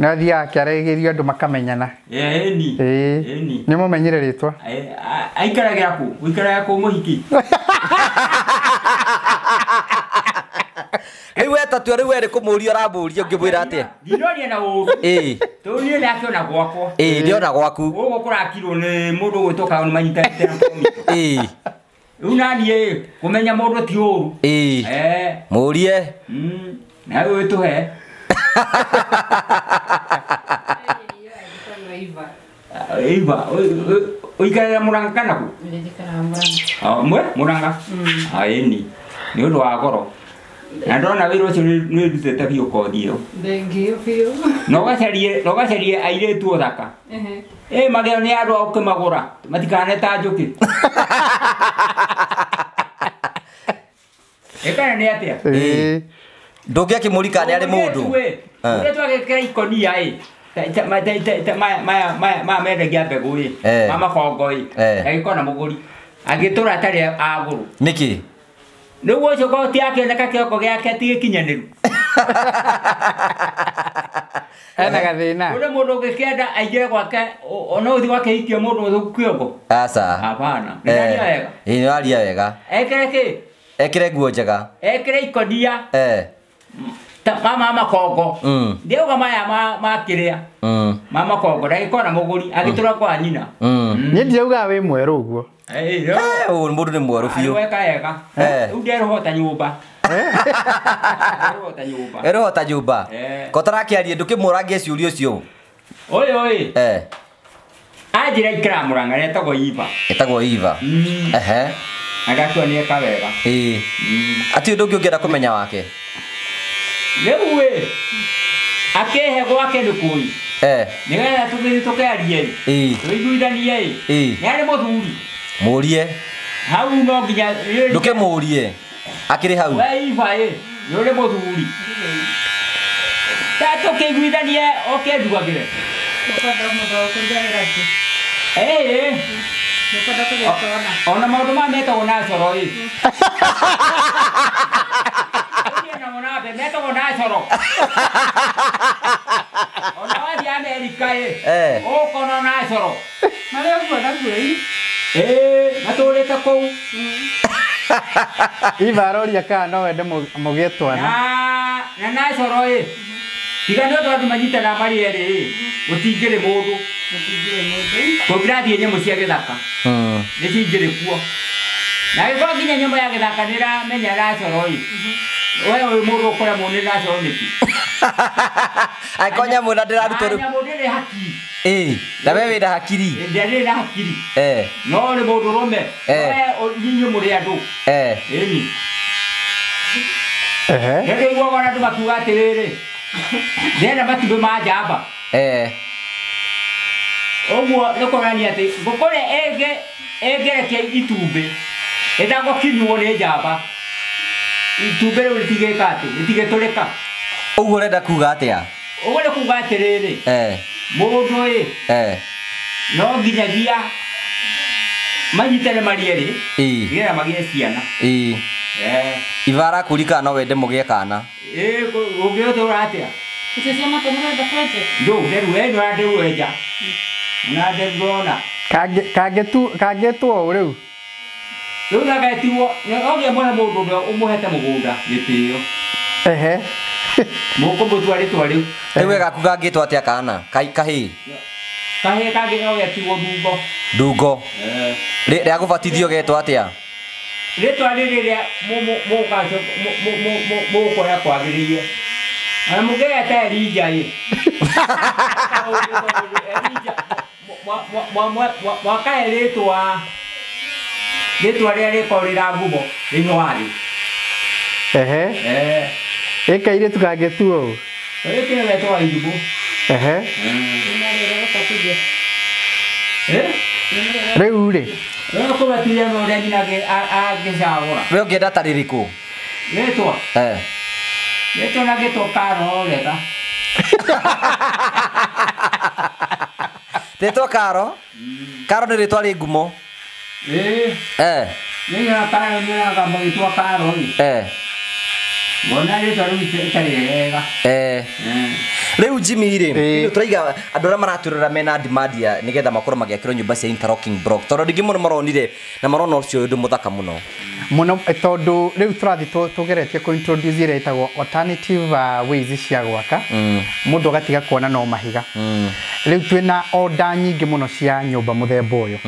nĩ athiaga akĩaragĩrio andũ makamenyana. Ĩni. Nĩ mũmenyire rĩtwa? Aikaragĩra kũ? Ũikaraga kũ mũhiki? Rĩu wetatua rĩu we nĩ kũmũria ũramũria ũngĩmwĩra atĩa? Ndinoria na ũru. Tondũ niĩ ndakĩona gwakwa. Ndĩona gwaku. Gũkũ kũrakirwo nĩ mũndũ ũgwĩtwo Kaũnĩ manyitanĩte na Komito. Rĩu naniĩ kũmenya mũndũ ti ũru. Mũrie. Nawe wĩtũhe. Iva, ũikarĩra Mũrang'a kana kũ? Njikaraga Mũrang'a. Mũrang'a? Ĩni. Nĩ ũndũ wa goro. Na ndona wĩra ũcio nĩ wĩrutĩte biũ kothi ĩyo. Thengiũ biũ. Na ũgacarie airĩtu ũthaka. Mageo nĩ andũ a ũkĩmagũra, matikane ta Njũkĩ. Ĩkana nĩ atĩa? Ndũngĩakĩmũrika nĩ arĩ mũndũ. Mũirĩtu agĩkĩra ikonia ĩ, maya mendagia mbegũ ĩ, ma makongo ĩ, agĩkorwo na mũgũri, agĩtũra atarĩ agũrũ. Nĩkĩ? Rĩu ũcio korwo ti akĩoneka kĩongo gĩake ti gĩkinyanĩru. Ena gathĩna. Kũrĩ mũndũ ũngĩkĩenda aingĩre gwake, ona ũthiĩ gwake hikie mũndũ mũthũku kĩongo? Aca. Hapana. Nĩ wega. Ĩĩ, nĩ waria wega. Ekĩre kĩ? Ekĩre nguo njega. Ekĩre ikonia. Ma makongo. Ndĩauga maya ma kĩrĩa. Ma makongo, ndagĩkorwo na mũgũri, agĩtũra kwa nyina. Niĩ ndiraugaga wĩ mwerũ ũguo. Mũndũ nĩ mwerũ biũ. Weka wega. Rĩu nderũhota nyũmba. Ĩrohota nyũmba. Ĩrohota nyũmba. Ko tarakĩarie ndũkĩmũrangie ciũria ũcio. Ũyũ ĩ. Anjĩra ikara Murang'a etagwo Iva. Etagwo Iva. Ehe. Agatua nĩ eka wega. Ĩĩ. Ati ũndũ ũngĩ ũngĩenda kũmenya wake? Rĩu ĩ akĩhe gwake nĩ kũi. Nĩgetha tũgĩthiĩ tũkĩarie ĩ. Tũiguithanie ĩ. Nĩ arĩ mũthuri. Mũrie. Hau no nginya ndũkĩmũrie. Akĩrĩ hau. We Iva ĩ nĩ ũrĩ mũthuri. Ta tũkĩiguithanie oke ndugagĩre. Ĩĩ. Ona maũndũ maya metagwo natural ĩ. Metagwo natural. Ona wathiĩ Amerika ĩ. Ũkona natural. Marĩa ũguo naguo ĩ. Ĩĩ, matũrĩte kũu. Iva aroria kana no wende mũgĩe twana. Na natural ĩ. Tiga nĩ ũndũ andũ manyitanaga marĩ erĩ ĩ, gũtingĩrĩ mũndũ. Kũngĩrathiĩ nyamũ cia gĩthaka. Nĩ cingĩrĩ kuo. Na gĩkorwo nginya nyamũ ya gĩthaka nĩ ĩramenya natural ĩ. We ũyũ mũndũ ũkũremwo nĩ natural nĩkĩ? Angĩkorwo nyamũ ĩno ndĩrarutwo rĩu. Nyamũ ndĩrĩ hakiri. Ĩĩ, na we wĩna hakiri. Ndĩrĩ na hakiri. No nĩ mũndũ ũrũme. We inyuĩ mũrĩ andũ. Ĩni. Nĩ ndĩiguaga ona andũ makiuga atĩrĩrĩ, ndĩrenda matumbĩ ma njamba. Ũguo nĩ kuonania atĩ ngũkũ ĩrĩa ĩngĩrekia itumbĩ ĩtagũkinywo nĩ njamba, itumbĩ rĩu rĩtigĩka atĩ, rĩtigĩtũrĩka. Ũguo ũrenda kuga atĩa? Ũguo nĩ kuga atĩrĩrĩ, mũndũ ĩ no nginyagia manyitane marĩ erĩ nĩgetha magĩe ciana. Iva arakũria kana no wende mũgĩe kana? Ĩĩ, ũngĩgĩtũra atĩa? Icio cia matũ mũrenda kwenja? Ndũ, nderu ĩno na nderu enja. Na nderu ndona. Kangĩtwo ũũ rĩu? Rĩu nagetirwo, no mũhe mũndũ ũrĩa ũmũhete mũgũnda gĩtĩo. Ehe. Mũkũmũtua rĩtwa rĩu. Rĩu we gaku gangĩtwo atĩa kana? Kahĩĩ? Kahĩĩ kangĩ no getirwo Ndungo. Ndungo. Rĩa gũbatithio getwo atĩa? Rĩtwa rĩrĩ rĩa mũkũrĩa kwagĩrĩire. Na mũngĩgeta Elija ĩ. Elija mwakahe rĩtwa rĩtwa rĩrĩa rĩkoragwo rĩna ngumo thĩinĩ wa thĩ. Ehe. Ĩ kairĩtu kangĩtuo ũũ? Kairĩtu nĩ getwo Irimũ. Ehe. Rĩu rĩ? Rĩu kũbatithia nĩ ũrĩa nyina angĩcagũra. We ũngĩenda ta rĩrĩkũ? Rĩtwa? Rĩtwa na gĩtwa Karo wega. Rĩtwa Karo? Karo nĩ rĩtwa rĩ ngumo. Ĩĩ. Nĩ Karo nyonaga magĩtwa Karo ĩ. Ngona rĩtwa rĩu rĩtarĩ rĩega. Rĩu Jimmy rĩ, rĩu tũraiga andũ arĩa maratũrora mena demand ya nĩgetha makorwo magĩakĩrwo nyũmba cia interlocking block. Tondũ rĩngĩ mũno maronire na marona ũcio ũndũ mũthaka mũno. Mũno tondũ rĩu tũrathiĩ tũgeretie kũ introduce ĩrĩa ĩtagwo alternative ways cia gwaka. Mũndũ agatiga kuona no mahiga. Rĩu twĩna order nyingĩ mũno cia nyũmba mũthemba ũyũ.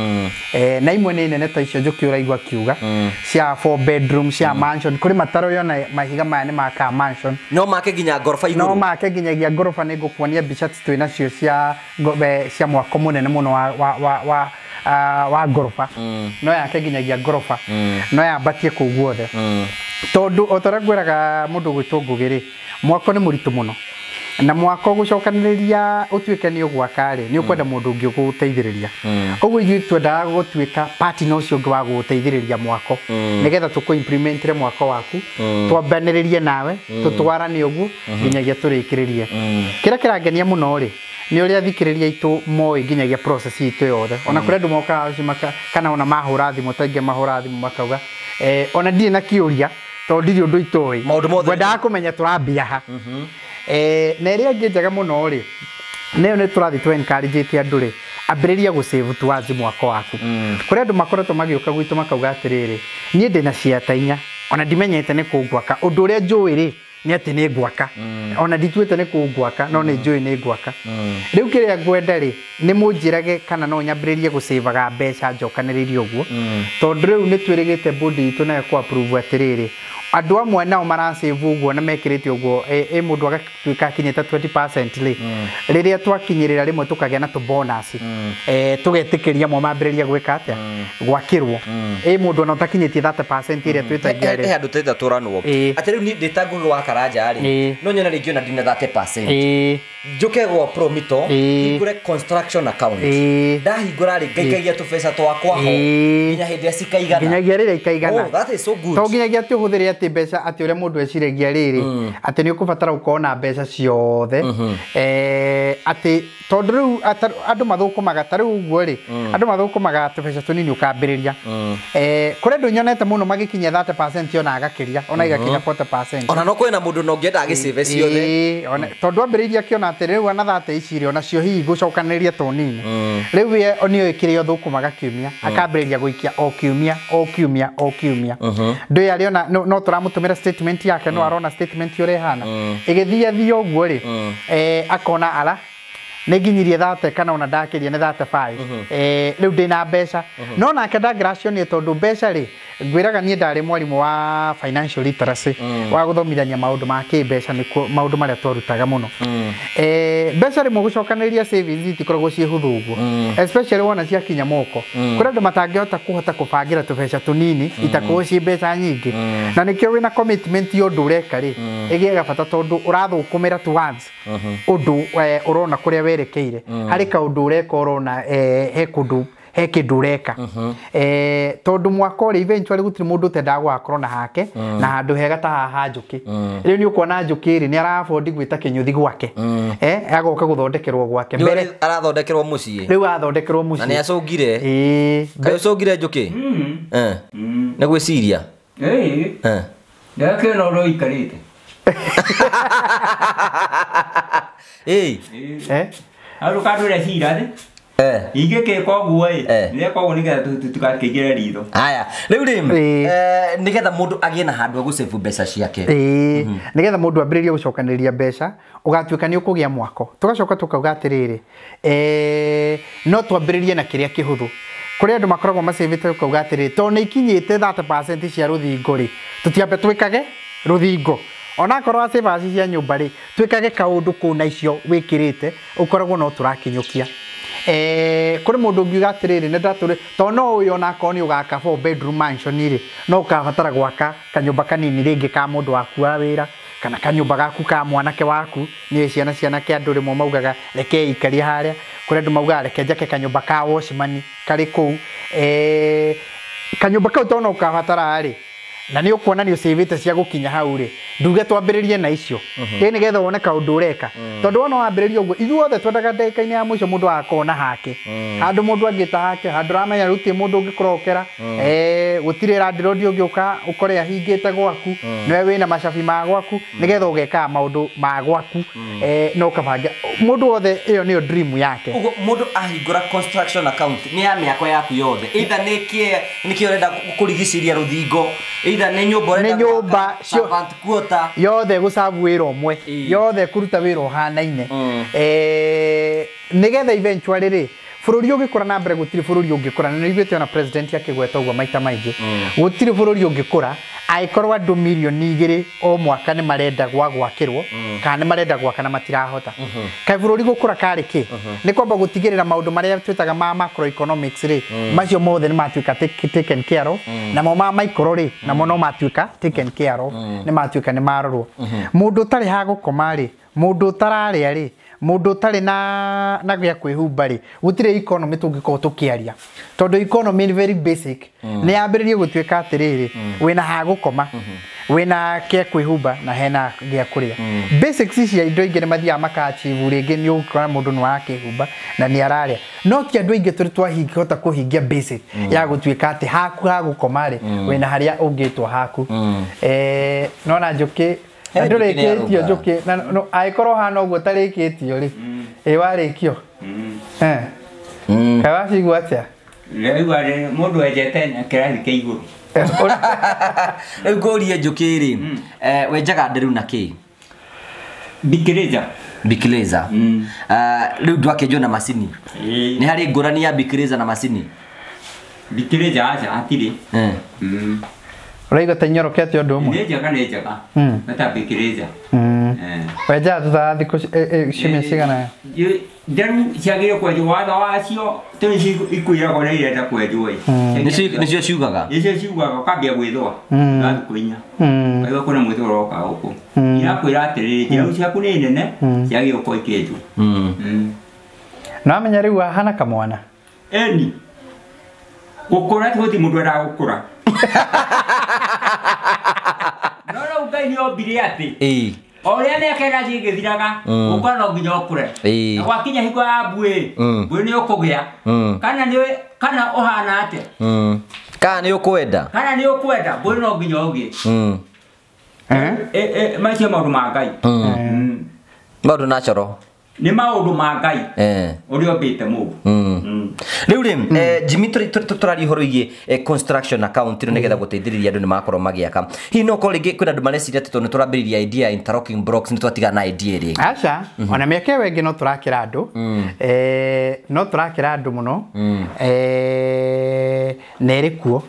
Na imwe nĩ nene ta icio Njũkĩ ũraigua akiuga, cia 4 bedroom, cia mansion. Kũrĩ matarũ yona mahiga maya nĩ makaga mansion. No make nginya ngoroba igũrũ. No make nginyagia ngoroba. Nĩ ngũkuonia mbica twĩ nacio cia mwako mũnene mũno wa ngoroba. No yake nginyagia ngoroba. No yambatie kũu guothe. Tondũ o ta ũrĩa ngwĩraga mũndũ ũgwĩtwo Ngũgĩ rĩ, mwako nĩ mũritũ mũno. Na mwako gũcokanĩrĩria ũtuĩke nĩ ũgwaka rĩ, nĩ ũkwenda mũndũ ũngĩ ũgũgũteithĩrĩria. Ũguo ithuĩ twendaga gũtuĩka partner ũcio ũngĩ wa gũgũteithĩrĩria mwako. Nĩgetha tũkũ implementĩre mwako waku, twambanĩrĩrie nawe, tũtwarane ũguo nginyagia tũrĩkĩrĩrie. Kĩrĩa kĩrangenia mũno rĩ, nĩ ũrĩa athikĩrĩria aitũ moĩ nginyagia process itũ yothe. Ona kũrĩ andũ mokaga kana ona mahũra thimũ, ta aingĩ mahũra thimũ makauga, ona ndirĩ na kĩũria tondũ ndirĩ ũndũ itoĩ. Ngwendaga kũmenya tũrambia ha. Na ĩrĩa ĩngĩ njega mũno rĩ, nayo nĩ tũrathiĩ tũ encourage andũ rĩ, ambĩrĩria gũ save towards mwako waku. Kũrĩ andũ makoretwo magĩũka gwitũ makauga atĩrĩrĩ, niĩ ndĩna ciata inya, ona ndimenyete nĩ kũ ngwaka. Ũndũ ũrĩa njũĩ rĩ, nĩ atĩ nĩ ngwaka. Ona ndituĩte nĩ kũ ngwaka, no nĩ njũĩ nĩ ngwaka. Rĩu kĩrĩa ngwenda rĩ, nĩ mũnjĩrage kana no nyambĩrĩrie gũcĩvaga mbeca njokanĩrĩirie ũguo. Tondũ rĩu nĩ twĩrĩgĩte board itũ nayo kũ approve atĩrĩrĩ, Andũ amwe nao marasave ũguo na mekĩrĩte ũguo ĩ mũndũ agatuĩka akinyĩte 20% rĩ rĩrĩa twakinyĩrĩra rĩmwe tũkagĩa na tũ bonus tũgetĩkĩria amwe mambĩrĩria gwĩka atĩa gwakĩrwo ĩ mũndũ ona ũtakinyĩtie 30% ĩrĩa twĩtagia rĩ he andũ twĩta tũranwo atĩ rĩu niĩ ndĩ ta Ngugi wa Karanja rĩ no nyone rĩngĩ ona ndina 30% njuke gwa Promito hingũre construction account ndahingũra rĩ ngaikagia tũbeca twakwa ho nginya hĩndĩ ĩrĩa cikaigana nginyagia rĩrĩa ikaigana. Oh, that is so good. To nginyagia atĩ ũhũthĩre atĩ mbeca atĩ ũrĩa mũndũ eciragia rĩrĩ atĩ nĩ ũkũbatara gũkorwo na mbeca ciothe atĩ tondũ rĩu andũ mathũkũmaga ta rĩu ũguo rĩ andũ mathũkũmaga tũbeca tũnini ũkambĩrĩria kũrĩ andũ nyonete mũno magĩkinyia 30% ona agakĩria ona igakinya 40% ona no kwĩna mũndũ no ũngĩenda agĩcĩve ciothe tondũ ambĩrĩirie akĩona atĩ rĩu ona 30 ici rĩ ona cio hihi gũcokanĩrĩria to nini rĩu we nĩoĩ kĩrĩa ũthũkũmaga kiumia akambĩrĩria gũikia o kiumia o kiumia o kiumia ndũĩ arĩona no tũramũtũmĩra statement yake no arona statement ũrĩa ĩhana ĩgĩthiĩ thiĩ ũguo rĩ akona ara nĩ nginyirie 30 kana ona ndakĩria nĩ 35 rĩu ndĩna mbeca no nake ndangĩracionie tondũ mbeca rĩ ngwĩraga niĩ ndarĩ mwarimũ wa financial literacy wa gũthomithania maũndũ ma kĩmbeca nĩkuo maũndũ marĩa twarutaga mũno mbeca rĩmwe gũcokanĩrĩria savings itikoragwo ciĩ hũthũ ũguo especially wona ciakinya moko kũrĩ andũ matangĩhota kũhota kũbangĩra tũbeca tũnini itakoragwo ciĩ mbeca nyingĩ na nĩkĩo wĩna commitment ya ũndũ ũreka rĩ ĩgĩaga bata tondũ ũrathũkũmĩra towards ũndũ ũrona kũrĩa werekeire harĩ kaũndũ ũreka ũrona he kũndũ he kĩndũ ũreka tondũ mwaka ũrĩ eventually gũtirĩ mũndũ ũtendaga gũgakorwo na hake na handũ hega ta haha Njũkĩ rĩu nĩ ũkuona Njũkĩ rĩ nĩ arabondi gwĩta kĩnyũthi gwake agoka gũthondekerwo gwake mbere arathondekerwo mũciĩ rĩu athondekerwo mũciĩ na nĩ acũngire kaĩ ũcũngire Njũkĩ nĩ gwĩciria ndakĩona ũrĩa ũikarĩte Andũ kandũ cira thĩ ingĩkĩka ũguo ĩ nĩreka ũguo nĩgetha tũtigakĩingĩre ritho. Haya rĩu rĩ nĩgetha mũndũ agĩe na handũ agũsave mbeca ciake nĩgetha mũndũ ambĩrĩrie gũcokanĩrĩria mbeca ũgatuĩka nĩ ũkũgĩa mwako tũgacoka tũkauga atĩrĩrĩ no twambĩrĩrie na kĩrĩa kĩhũthũ kũrĩ andũ makoragwo macĩvĩte ũkauga atĩrĩrĩ tondũ nĩ ikinyĩte 30% cia rũthingo rĩ tũtiambe twĩkage rũthingo onakorwo wacĩvaga cia nyũmba rĩ twĩkage kaũndũ kũu na icio wĩkĩrĩte ũkoragwo no tũrakinyũkia kũrĩ mũndũ ũngiuga atĩrĩrĩ nĩ ndatũrĩ tondũ no ũyũ onakorwo nĩ ũgaka 4 bedroom mansion rĩ no ũkabatara gwaka kanyũmba kanini rĩngĩ ka mũndũ waku wa wĩra kana kanyũmba gaku ka mwanake waku nĩ ciana cianake andũ rĩmwe maugaga reke ikarie harĩa kũrĩ andũ maugaga reke njake kanyũmba ka watchman karĩ kũu kanyũmba kau tondũ no ũkabatara rĩ na nĩ ũkuona nĩ ũcĩvĩte cia gũkinya hau rĩ nduge twambĩrĩrie na icio ĩ nĩgetha wone kaũndũ ũreka tondũ wona wambĩrĩria ũguo ithuothe twendaga ndagĩka-inĩ ya mũico mũndũ agakorwo na hake handũ mũndũ angĩta hake handũ ũramenya rĩu ti mũndũ ũngĩkũrokera gũtirĩ landlord ũngĩũka ũkore ahingĩte gwaku nĩwe wĩna macabi ma gwaku nĩgetha ũgekaga maũndũ ma gwaku na ũkabanga mũndũ wothe ĩyo nĩyo dream yake. Ũguo mũndũ ahingũra construction account nĩ ya mĩako yaku yothe either nĩ kĩ ũrenda kũrigicĩria rũthingo either nĩ nyũmba ũrenda nyũmba servant quarter yothe gũcabu wĩra ũmwe yothe kũruta wĩra ũhanaine nĩgetha eventually rĩ bũrũri ũngĩkũra na mbere gũtirĩ bũrũri ũngĩkũra na nĩiguĩte ona president akĩgweta ũguo maita maingĩ gũtirĩ bũrũri ũngĩkũra angĩkorwo andũ mirioni 2 o mwaka nĩ marenda gwa gwakĩrwo kana nĩ marenda gwaka na matirahota kaĩ bũrũri gũkũra karĩ kĩ nĩ kwamba gũtigĩrĩra maũndũ marĩa twĩtaga ma macroeconomics rĩ macio mothe nĩ matuĩka taken care of namo ma micro rĩ namo no matuĩka taken care of nĩ matuĩka nĩ marorwo mũndũ ũtarĩ ha gũkoma rĩ mũndũ ũtararĩa rĩ mũndũ ũtarĩ na gĩa kwĩhumba rĩ gũtirĩ economy tũngĩkorwo tũkĩaria tondũ economy nĩ very basic nĩ yambĩrĩrie gũtuĩka atĩrĩrĩ wĩna ha gũkoma wĩna kĩa kwĩhumba na hena gĩa kũrĩa basics cia indo ingĩ nĩ mathiaga maka-achieve rĩngĩ nĩ ũgũkora mũndũ nĩ wakĩhumba na nĩ ararĩa no ti andũ aingĩ tũrĩ twahota kũhingia basic ya gũtuĩka atĩ haku ha gũkoma rĩ wĩna harĩa ũngĩtwo haku nona Njũkĩ ndũrĩkĩtio Njũkĩ na angĩkorwo hana ũguo ũtarĩkĩtio rĩ ĩ warĩkio kaĩ wacigua atĩa Rĩu mũndũ enjete na kĩrathi kĩa igũrũ rĩu ngũrie Njũkĩ rĩ wenjaga nderu na kĩ Bikireza Bikireza rĩu ndwakĩenjwo na macini nĩ harĩ ngũrani ya Bikireza na macini Bikireza aca hatirĩ Ũraigua ta inyorokete ũndũ ũmwe? Nĩ njega nĩ njega. Matambĩkĩrĩja. Wenjaga thutha wa thikũ ciumia cigana? Nderu ciagĩrĩire kwenjwo watho wacio tũrĩ ikuĩragwo na irenda kwenjwo ĩ. Nĩcio ciugaga? Nĩcio ciugaga ũkambia gwĩthũa na thikũ 4. Ũkaigua kwĩna mwĩthũa ũroka gũkũ. Irakwĩra atĩrĩrĩ, nderu ciaku nĩ nene ciagĩrĩirwo gũkorwo ikĩenjwo. No amenya rĩu ahana kamwana? Ĩni. Gũkũra ti gũtirĩ mũndũ endaga gũkũra. No rĩu Ngai nĩ ombire atĩ o ũrĩa mĩaka ĩrathiĩ ĩgĩthiraga gũkũra no nginya ũkũre. Na gwakinya hingo ya mbuĩ, mbuĩ nĩ ũkũgĩa. Kana nĩ kana ũhana atĩa? Kana nĩ ũkwenda? Kana nĩ ũkwenda, mbuĩ no nginya ũgĩe. Macio maũndũ ma Ngai. Maũndũ natural. Nĩ maũndũ ma Ngai ũrĩa ombĩte mũndũ. Rĩu rĩ, Jimmy tũraria ũhoro wĩgiĩ construction account ĩno nĩgetha gũteithĩrĩria andũ nĩ makorwo magĩaka. Hihi no ũkorwo rĩngĩ kwĩna andũ mareciria atĩ tondũ nĩ tũrambĩrĩria idea ya interlocking blocks nĩ twatigana na idea ĩrĩa ĩngĩ? Aca, ona mĩaka ĩyo ĩngĩ no tũrakĩra andũ. No tũrakĩra andũ mũno. Na ĩrĩ kuo.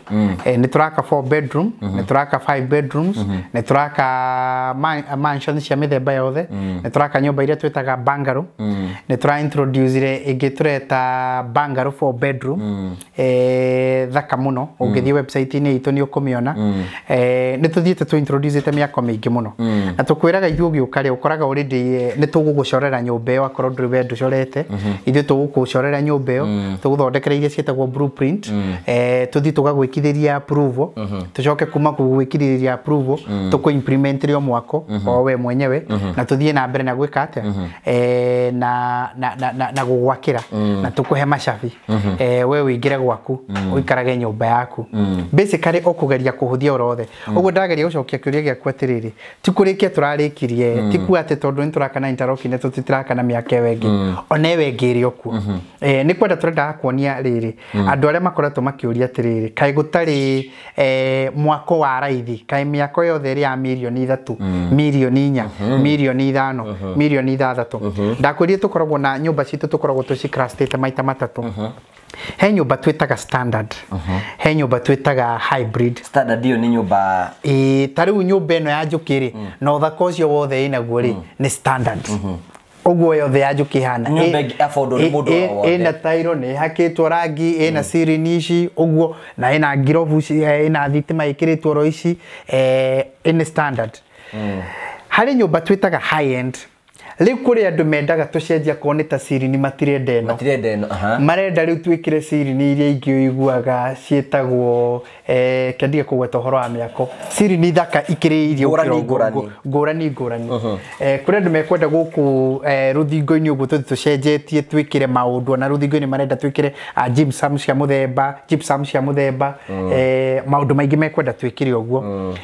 Nĩ tũraka 4 bedroom, nĩ tũraka 5 bedrooms, nĩ tũraka mansion cia mĩthemba yothe, nĩ tũraka nyũmba iria twĩtaga bungalow. Nĩ tũra introduce ĩngĩ tũreta bungalow 4 bedroom. Thaka mũno, ũngĩthiĩ website-inĩ itũ nĩ ũkũmĩona. Nĩ tũthiĩte tũ introduce mĩako mĩingĩ mũno. Na tũkwĩraga ithuĩ ũgĩũka rĩ, ũkoraga already nĩ tũgũgũcorera nyũmba ĩyo akorwo ndũrĩ we ndũcorete. Ithuĩ tũgũgũcorera nyũmba ĩyo, tũgũthondekere iria ciĩtagwo blueprint. Tũthiĩ tũgagwĩkithĩria approval, tũcoke kuma gũgwĩkithĩria approval, tũkũ implement rĩo mwako o we mwenyewe, na tũthiĩ na mbere na gwĩka atĩa? Na gũgwakĩra, na tũkũhe macabi. We ũingĩre gwaku, ũikarage nyũmba yaku. Basically ũkũgeria kũhũthia ũrothe. Ũguo ndageria gũcokia kĩũria gĩaku atĩrĩrĩ, ti kũrĩkia tũrarĩkirie, ti kuga atĩ tondũ nĩ tũraka na interlocking tũtitiraka na mĩaka ĩyo ĩngĩ. Ona ĩyo ĩngĩ ĩrĩ o kuo. Nĩ kwenda tũrendaga kuonia rĩrĩ, andũ arĩa makoretwo makĩũria atĩrĩrĩ, kaĩ gũtarĩ mwako wa raithi, kaĩ mĩako yothe ĩrĩ ya mirioni 3, mirioni 4, mirioni 5, mirioni 6. Ndakwĩrire tũkoragwo na nyũmba citũ tũkoragwo tũcicrustĩte maita matatũ. He nyũmba twĩtaga standard, he nyũmba twĩtaga hybrid. Standard ĩyo nĩ nyũmba ta rĩu nyũmba ĩno ya njũkĩ rĩ, na ũthaka ũcio wothe ĩnaguo rĩ, nĩ standard. Ũguo yothe ya njũkĩ ĩhana. Nyũmba ĩngĩ afford nĩ mũndũ o wothe. Ĩna tairo, nĩ ĩhakĩtwo rangi, ĩna ceiling ici, ũguo, na ĩna ngirobu, ĩna thitima ĩkĩrĩtwo oro ici, ĩnĩ standard. Harĩ nyũmba twĩtaga high end. Rĩu kũrĩ andũ mendaga tũcenjie akorwo nĩ ta ceiling matirenda ĩno. Matirenda ĩno, Marenda rĩu twĩkĩre ceiling iria ingĩ ũiguaga ciĩtagwo kendige kũgweta ũhoro wa mĩako. Ceiling thaka ikĩrĩirie Ngũrani ngũrani. Ngũrani ngũrani. Kũrĩ andũ mekwenda gũkũ rũthingo-inĩ ũguo tũthiĩ tũcenjetie twĩkĩre maũndũ, ona rũthingo-inĩ marenda twĩkĩre gypsum cia mũthemba, gypsum cia mũthemba, maũndũ maingĩ mekwenda twĩkĩre ũguo.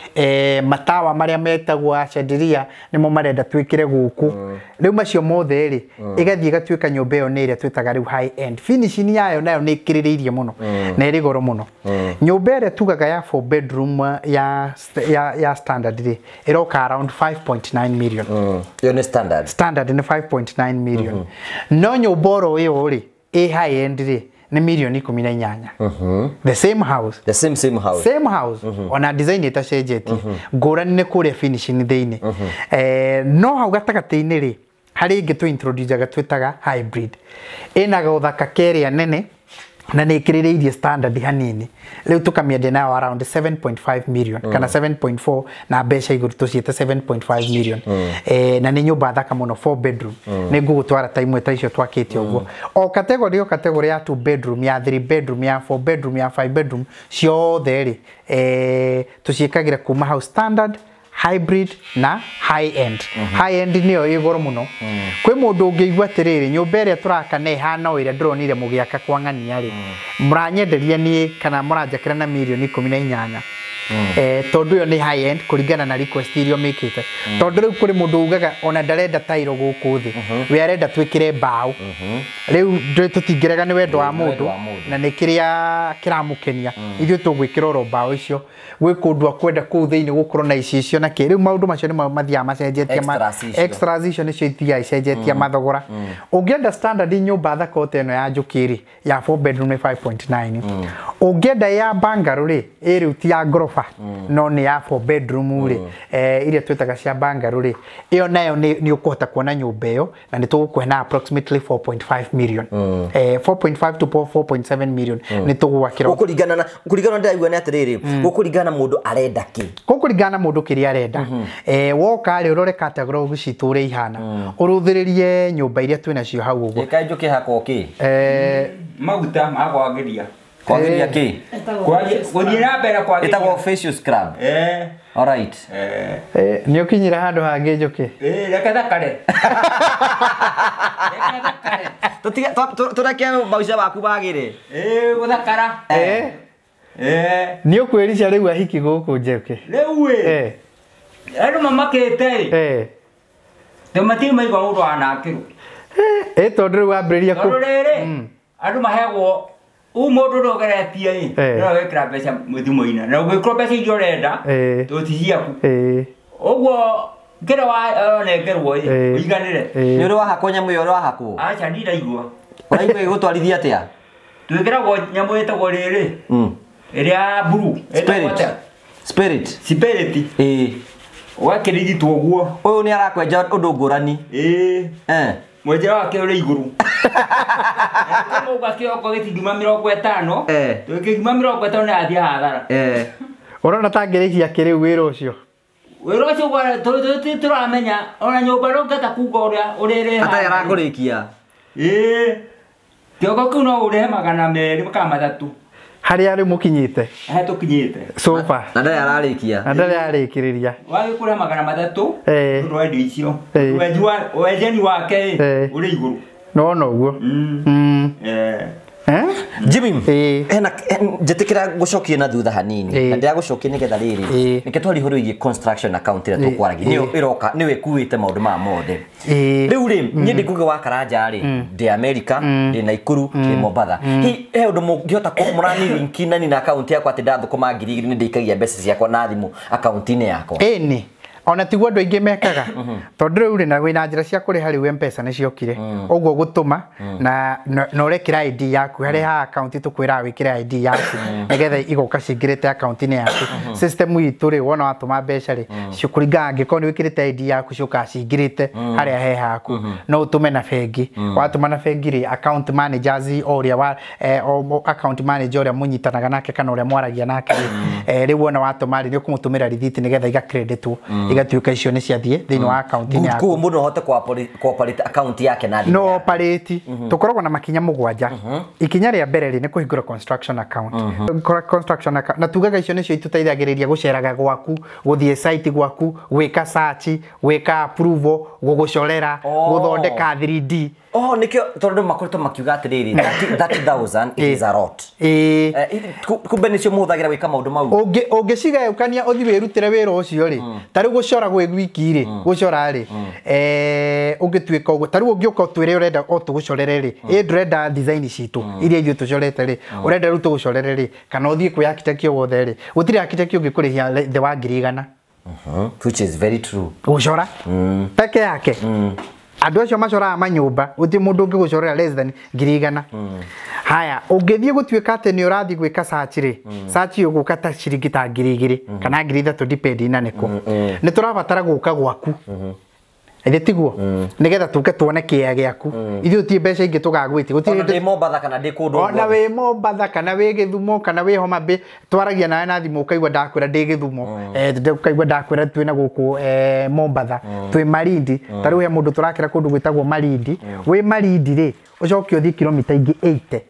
Matawa marĩa metagwo chandelier nĩmo marenda twĩkĩre gũkũ. Rĩu macio mothe rĩ, ĩgathiĩ ĩgatuĩka nyũmba ĩyo nĩ ĩrĩa twĩtaga rĩu high end. Finishing yayo nayo nĩ ĩkĩrĩrĩirie mũno na ĩrĩ goro mũno. Nyũmba ĩrĩa tugaga ya 4 bedroom ya standard rĩ, ĩroka around 5.9 million. Ĩyo nĩ standard. Standard nĩ 5.9 million. No nyũmba oro ĩyo rĩ, ĩ high end rĩ, nĩ mirioni 18. The same house. The same house. Same house. Ona design ĩtacenjetie. Ngũrani nĩ kũrĩa finishing thĩinĩ. No hau gatagatĩ-inĩ rĩ, harĩ ĩngĩ tũ introduce-aga twĩtaga hybrid. Ĩna gaũthaka kerĩa nene na nĩ ĩkĩrĩrĩirie standard hanini. Rĩu tũkamĩendia nayo around 7.5 million kana 7.4 na mbeca igũrũ tũciĩte 7.5 million. Na nĩ nyũmba thaka mũno 4 bedroom. Nĩ ngũgũtwara ta imwe ta icio twakĩte ũguo. O category o category ya 2 bedroom, ya 3 bedroom, ya 4 bedroom, ya 5 bedroom ciothe rĩ, tũciĩkagĩra kuma house standard, hybrid na high end. High end nĩyo ĩ goro mũno. Kwĩ mũndũ ũngĩigua atĩrĩrĩ, nyũmba ĩrĩa tũraka na ĩhana o ĩrĩa ndĩronire mũgĩaka kwa ng'ania rĩ, mũranyenderia niĩ kana mũranjakĩra na mirioni 18. Tondũ ĩyo nĩ high end kũringana na request iria ũmĩkĩte. Tondũ rĩu kũrĩ mũndũ ugaga ona ndarenda tairo gũkũ thĩ, we arenda twĩkĩre mbaũ. Rĩu tũtingĩrega nĩ wendo wa mũndũ na nĩ kĩrĩa kĩramũkenia. Ithuĩ tũgwĩkĩra oro mbaũ icio. Gwĩ kũndũ akwenda kũu thĩinĩ gũkorwo na icicio na kĩ. Rĩu maũndũ macio nĩmo mathiaga macenjetie extras icio nĩcio ithiaga icenjetie mathogora. Ũngĩenda standard nyũmba thaka ta ĩno ya njũkĩ rĩ, ya 4 bedroom nĩ 5.9. Ũngĩenda ya bungalow rĩ, ĩ rĩu ti ya ngoroba sofa no nĩ ya 4 bedroom rĩ, iria twĩtaga cia bungalow rĩ, ĩyo nayo nĩ ũkũhota kuona nyũmba ĩyo na nĩ tũgũkũhe na approximately 4.5 million, 4.5 to 4.7 million nĩ tũgwakĩra. Gũkũringana na kũringana ndĩraigua nĩ atĩrĩrĩ, gũkũringana na mũndũ arenda kĩ, gũkũringana na mũndũ kĩrĩa arenda. Woka rĩ, ũrore category citũ ũrĩa ihana, ũrũthĩrĩrie nyũmba iria twĩnacio hau ũguo. Ĩkaĩ njũkĩ hakwo kĩ? Maguta ma kwagĩria. Kwagĩria kĩ? Gũthiĩ na mbere kwagĩria. Ĩtagwo facial scrub. All right. Nĩ ũkinyire handũ hangĩ njũkĩ? Reke thakare. Reke thakare. Tũreke mauca maku magĩre. Gũthakara. Nĩ ũkwĩrica rĩu ahiki gũkũ njũkĩ? Rĩu ĩ. Andũ mamakĩte ĩ. Tũmatirĩ maigua mũndũ wanakĩrwo. Tondũ rĩu wambĩrĩria kũ. Tondũ rĩrĩ, andũ maheagwo u mũndũ ndũgeretie ĩ, no wĩkĩra mbeca thimũ-inĩ na ũngĩkĩrwo mbeca iria ũrenda tũti ciaku. Ũguo kĩrĩa wanengerwo ĩ, ũiganĩre. Nĩ ũrĩ wahakwo nyamũ ĩyo, ũrĩ wahakwo? Aca, ndiraigua. Ũraigua ĩgũtwarithia atĩa? Twĩkĩragwo nyamũ ĩtagwo rĩrĩ, ĩrĩa ya blue. Spirit. Spirit. Ũgakĩrigitwo ũguo. Ũyũ nĩ arakwenja ũndũ ngũrani. Mwenjera wake ũrĩ igũrũ. Mũga kĩoko gĩtingiuma 50, tũkĩngiuma 50 nĩ athiĩ hathara. Ũrona ta ngĩrĩhia kĩ rĩu wĩra ũcio? Wĩra ũcio tũramenya ona nyũmba ndũngĩhota kuga ũrĩa ũrĩrĩha. Atarĩ arakũrĩkia. Kĩoko kĩu no ũrĩhe 200 kana 300. Harĩa rĩu mũkinyĩte? Harĩa tũkinyĩte. Sofa. Na ndarĩ ararĩkia. Na ndarĩ ararĩkĩrĩria. Wagĩkũrĩha 300, tondũ wa indo icio. Wenjani wake ũrĩ igũrũ. No ũguo. Jimmy, hena njĩtĩkĩra gũcokia na thutha hanini. Na ndĩragũcokia nĩgetha rĩrĩ, nĩkĩo twaria ũhoro wĩgiĩ construction account ĩrĩa tũkwaragia. Nĩyo ĩroka, nĩyo ĩkuĩte maũndũ maya mothe. Rĩu rĩ, niĩ ndĩ Ngugi wa Karanja rĩ, ndĩ America, ndĩ Naikuru, ndĩ Mombatha. Hihi he ũndũ mũngĩhota mũrani link na account yakwa atĩ ndathũkũma 2000 nĩ ndĩikagia mbeca ciakwa na thimũ account-inĩ yakwa? Ĩni. Ona tiguo andũ aingĩ mekaga. Tondũ rĩu rĩ, na wĩna njĩra cia kũrĩha rĩu M-Pesa nĩ ciokire. Ũguo gũtũma na ũrekĩra ID yaku harĩa ha account tũkwĩraga wĩkĩre ID yaku nĩgetha igoka cingĩrĩte account-inĩ yaku. System itũ rĩ, wona watũma mbeca rĩ, cikũringana angĩkorwo nĩ wĩkĩrĩte ID yaku ciũkaga cingĩrĩte harĩa he haku. No ũtũme na bengi. Watũma na bengi rĩ, account managers o ũrĩa wa account manager ũrĩa mũnyitanaga nake kana ũrĩa mwaragia nake rĩ, rĩu wona watũma rĩ, nĩ ũkũmũtũmĩra rithiti nĩgetha igakreditwo. Igatuĩka icio nĩ ciathiĩ thĩinĩ wa account-inĩ yaku. Koguo mũndũ no ahote kũ-operate account yake na thimũ. No operate. Tũkoragwo na makinya 7. Ikinya rĩa mbere rĩ, nĩ kũhingũra construction account. Construction account. Na tugaga icio nĩcio itũteithagĩrĩria gũceraga gwaku, gũthiĩ site gwaku, gwĩka search, gwĩka approval, gũgũcorera, gũthondeka 3D. Oh, nĩkĩo tondũ makoretwo makiuga atĩrĩrĩ, 30,000 it is a lot. Kumbe nĩcio mũhũthagĩra gwĩka maũndũ mau. Ũngĩcigayũkania ũthiĩ wĩrutĩre wĩra ũcio rĩ, ta rĩu gũcora gwĩ wiki rĩ, gũcora rĩ, ũngĩtuĩka ũguo, ta rĩu ũngĩũka ũtwĩre ũrenda o tũgũcorere rĩ, ĩ ndũrenda design citũ iria ithuĩ tũcorete rĩ, ũrenda rĩu tũgũcorere rĩ, kana ũthiĩ kwĩ architect o wothe rĩ, gũtirĩ architect ũngĩkũrĩhia thĩ wa 100,000. Which is very true. Gũcora peke yake. Andũ acio macoraga manyũmba, gũtirĩ mũndũ ũngĩgũcorera less than 100,000. Haya, ũngĩthiĩ gũtuĩka atĩ nĩ ũrathiĩ gwĩka search rĩ, search ũgũka ta ciringi ta 2,000 kana 3,000 depend na nĩkũ. Nĩ tũrabatara gũka gwaku. Ĩthĩ tiguo? Nĩgetha tũke tuone kĩea gĩaku. Ithuĩ tũtirĩ mbeca ingĩ tũgagwĩtia. Ona ndĩ Mombatha kana ndĩ kũndũ guothe. Ona wĩ Mombatha kana wĩ Gĩthumo kana wĩ Homa Bay, twaragia nawe na thimũ ũkaigua ndakwĩra ndĩ Gĩthumo. Ũkaigua ndakwĩra twĩna gũkũ Mombatha, twĩ Malindi. Ta rĩu he mũndũ tũrakĩra kũndũ gwĩtagwo Malindi. Wĩ Malindi rĩ, ũcoke ũthiĩ kilomita ingĩ 80.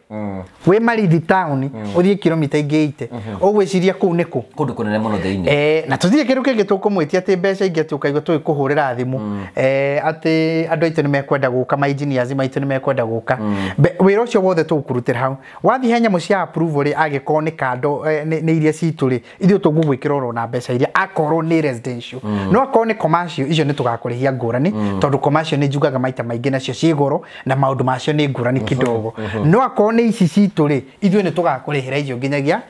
Wĩ Malindi town, ũthiĩ kilomita ingĩ 80. Ũgwĩciria kũu nĩ kũ? Kũndũ kũnene mũno thĩinĩ. Na tũtirĩ kĩndũ kĩngĩ tũkũmwĩtia atĩ mbeca ingĩ atĩ ũkaigua tũgĩkũhũrĩra thimũ. Atĩ andũ aitũ nĩ mekwenda gũka, ma engineers maitũ nĩ mekwenda gũka. Wĩra ũcio wothe tũgũkũrutĩra hau. Wathiĩ he nyamũ cia approval rĩ, angĩkorwo nĩ kando, nĩ iria citũ rĩ, ithuĩ tũgũgwĩkĩra oro na mbeca iria akorwo nĩ residential. No akorwo nĩ commercial, icio nĩ tũgakũrĩhia ngũrani, tondũ commercial nĩ njugaga maita maingĩ nacio ciĩ goro na maũndũ macio nĩ ngũrani kidogo no akorwo nĩ ici citũ rĩ ithuĩ nĩ tũgakũrĩhĩra icio nginyagia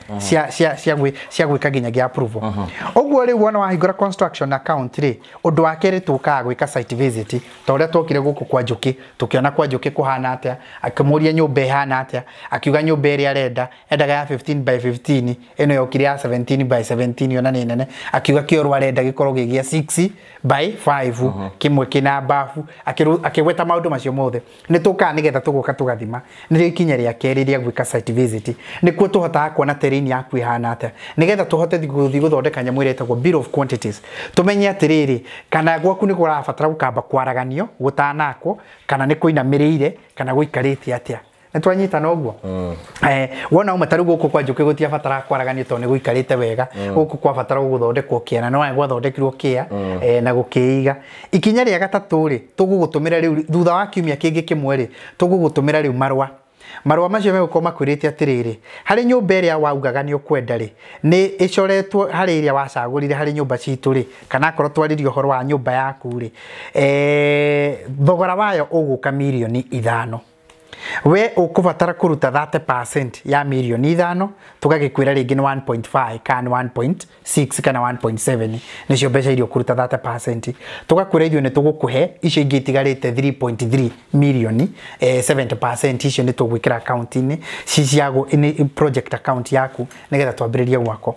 cia gwĩka nginyagia approval. Ũguo rĩu wona wahingũra construction account rĩ ũndũ wa kerĩ tũkaga gwĩka site visit ta ũrĩa twokire gũkũ kwa Njũkĩ tũkĩona kwa Njũkĩ kũhana atĩa, akĩmũria nyũmba ĩhana atĩa, akiuga nyũmba ĩrĩa arenda endaga ya 15 by 15 ĩno yokire ya 17 by 17 yona nĩ nene, akiuga kĩoro arenda gĩkorwo gĩ gĩa 6 by 5 kĩmwe kĩna bafu, akĩgweta maũndũ macio mothe. Nĩ tũkaga nĩgetha tũgoka tũgathima nĩrĩo ikinya rĩa kerĩ rĩa gwĩka site visit nĩkuo tũhotaga kuona terrain yaku ĩhana atĩa nĩgetha tũhote gũthiĩ gũthondeka nyamũ ĩrĩa ĩtagwo bill of quantities tũmenye atĩrĩrĩ kana gwaku nĩ kũrabatara gũkamba kwaraganio gũtanakwo kana nĩ kũinamĩrĩire kana gũikarĩte atĩa. Nĩ twanyitana ũguo. Wona uma tarĩu gũkũ kwa Njũkĩ gũtiabatara kwaraganio tondũ nĩ gũikarĩte wega, gũkũ kwabatara gũthondekwo kĩa na no gwathondekirwo kĩa na gũkĩiga. Ikinya rĩa gatatũ rĩ tũgũgũtũmĩra rĩu thutha wa kiumia kĩngĩ kĩmwe rĩ tũgũgũtũmĩra rĩu marũa. Marũa macio megũkorwo makwĩrĩte atĩrĩrĩ harĩ nyũmba ĩrĩa waugaga nĩ ũkwenda rĩ nĩ ĩcoretwo harĩ ĩrĩa wacagũrire harĩ nyũmba citũ rĩ kana akorwo twaririe ũhoro wa nyũmba yaku rĩ thogora wayo ũgũka mirioni 5. We ũkũbatara kũruta 30% ya mirioni 5 tũgagĩkwĩra rĩngĩ nĩ 1.5 kana 1.6 kana 1.7 nĩcio mbeca iria ũkũruta 30%, tũgakwĩra ithuĩ nĩ tũgũkũhe icio ingĩ itigarĩte 3.3 mirioni 70% icio nĩ tũgwĩkĩra account-inĩ ci project account yaku nĩgetha twambĩrĩrie gwako.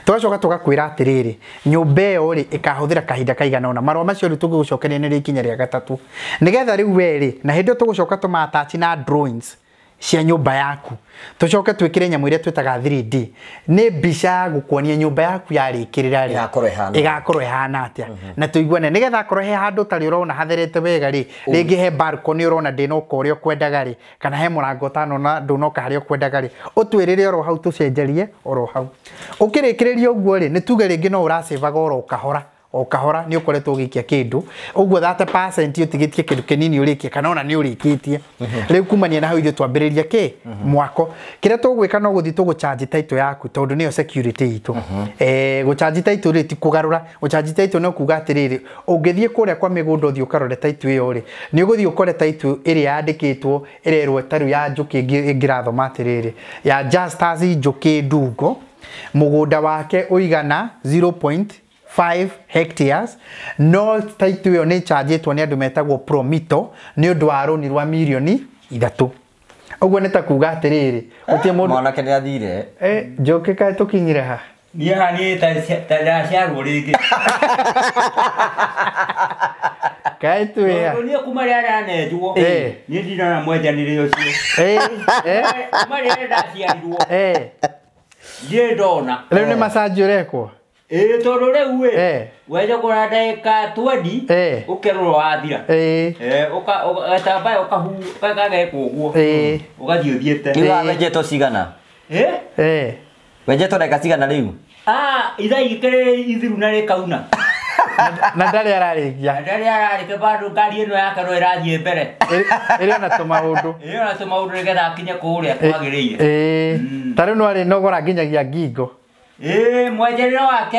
Tũgacoka tũgakwĩra atĩrĩrĩ nyũmba ĩyo rĩ ĩkahũthĩra kahinda kaigana ũna. Marũa macio rĩu tũgũgũcokeria nĩ ikinya rĩa gatatũ nĩgetha rĩu we rĩ na hĩndĩ ĩyo tũgũcoka tũmatachi na drawings cia nyũmba yaku tũcoke twĩkĩre nyamũ ĩrĩa twĩtaga 3D nĩ mbica ya gũkuonia nyũmba yaku yarĩkĩrĩra rĩ ĩgakorwo ĩhana atĩa na tũiguane nĩgetha akorwo he handũ ũtarĩ ũrona hatherete wega rĩ rĩngĩ he balcony ũrona ndĩnoka ũrĩa ũkwendaga rĩ kana he mũrango ũtanona ndũnoka harĩa ũkwendaga rĩ ũtwĩrĩre oro hau tũcenjerie oro hau. Ũkĩrĩkĩrĩria ũguo rĩ nĩ tuge rĩngĩ no ũracĩvaga oro kahora o kahora nĩ ũkoretwo ũgĩikia kĩndũ ũguo 30% ũtigĩtie kĩndũ kĩnini ũrĩkie kana ona nĩ ũrĩkĩtie. Rĩu kumania na hau ithuĩ twambĩrĩria kĩ mwako kĩrĩa tũgwĩka no gũthiĩ tũgũcharge title yaku tondũ nĩyo security itũ. Gũcharge title rĩ ti kũgarũra, gũcharge title no kuga atĩrĩrĩ ũngĩthiĩ kũrĩa kwa mĩgũnda ũthiĩ ũkarore title ĩyo rĩ nĩ ũgũthiĩ ũkore title ĩrĩa yandĩkĩtwo ĩrerwo ta rĩu ya Njũkĩ ĩngĩrathoma atĩrĩrĩ ya Justus Njũkĩ Ndungo mũgũnda wake ũigana 0.5 hectares no title ĩyo nĩ chargetwo nĩ andũ metagwo Promito nĩ ũndũ wa rũni rwa mirioni 3. Ũguo nĩ ta kuga atĩrĩrĩ gũtirĩ mũndũ mwanake nĩ athire. Njũkĩ kaĩ tũkinyire ha niĩ haha niĩ ta ndaciarwo rĩngĩ kaĩ twĩ ha niĩ kuma rĩrĩa ndanenjwo niĩ ndinona mwenjanĩre ũcio kuma rĩrĩa ndaciarirwo ndirĩ ndona. Rĩu nĩ macanji ũrekwo tondũ rĩu ĩ wenja kũra ndagĩka 20 ũkerwo wathira gatambaya ũkagekwo ũguo ũgathiĩ ũthiĩte. Rĩu wenjetwo cigana? Wenjetwo ndagĩka cigana rĩu? Ithaa igĩrĩ ithiru na rĩkauna na ndarĩ ararĩkia na ndarĩ ararĩkia bado ngari ĩno yake no ĩrathiĩ mbere ĩrĩ ona tũmaũndũ ĩrĩ ona tũmaũndũ nĩgetha akinye kũrĩa kwagĩrĩire. Ta rĩu no arĩ nogora nginyagia ngingo. Mwenjerero wake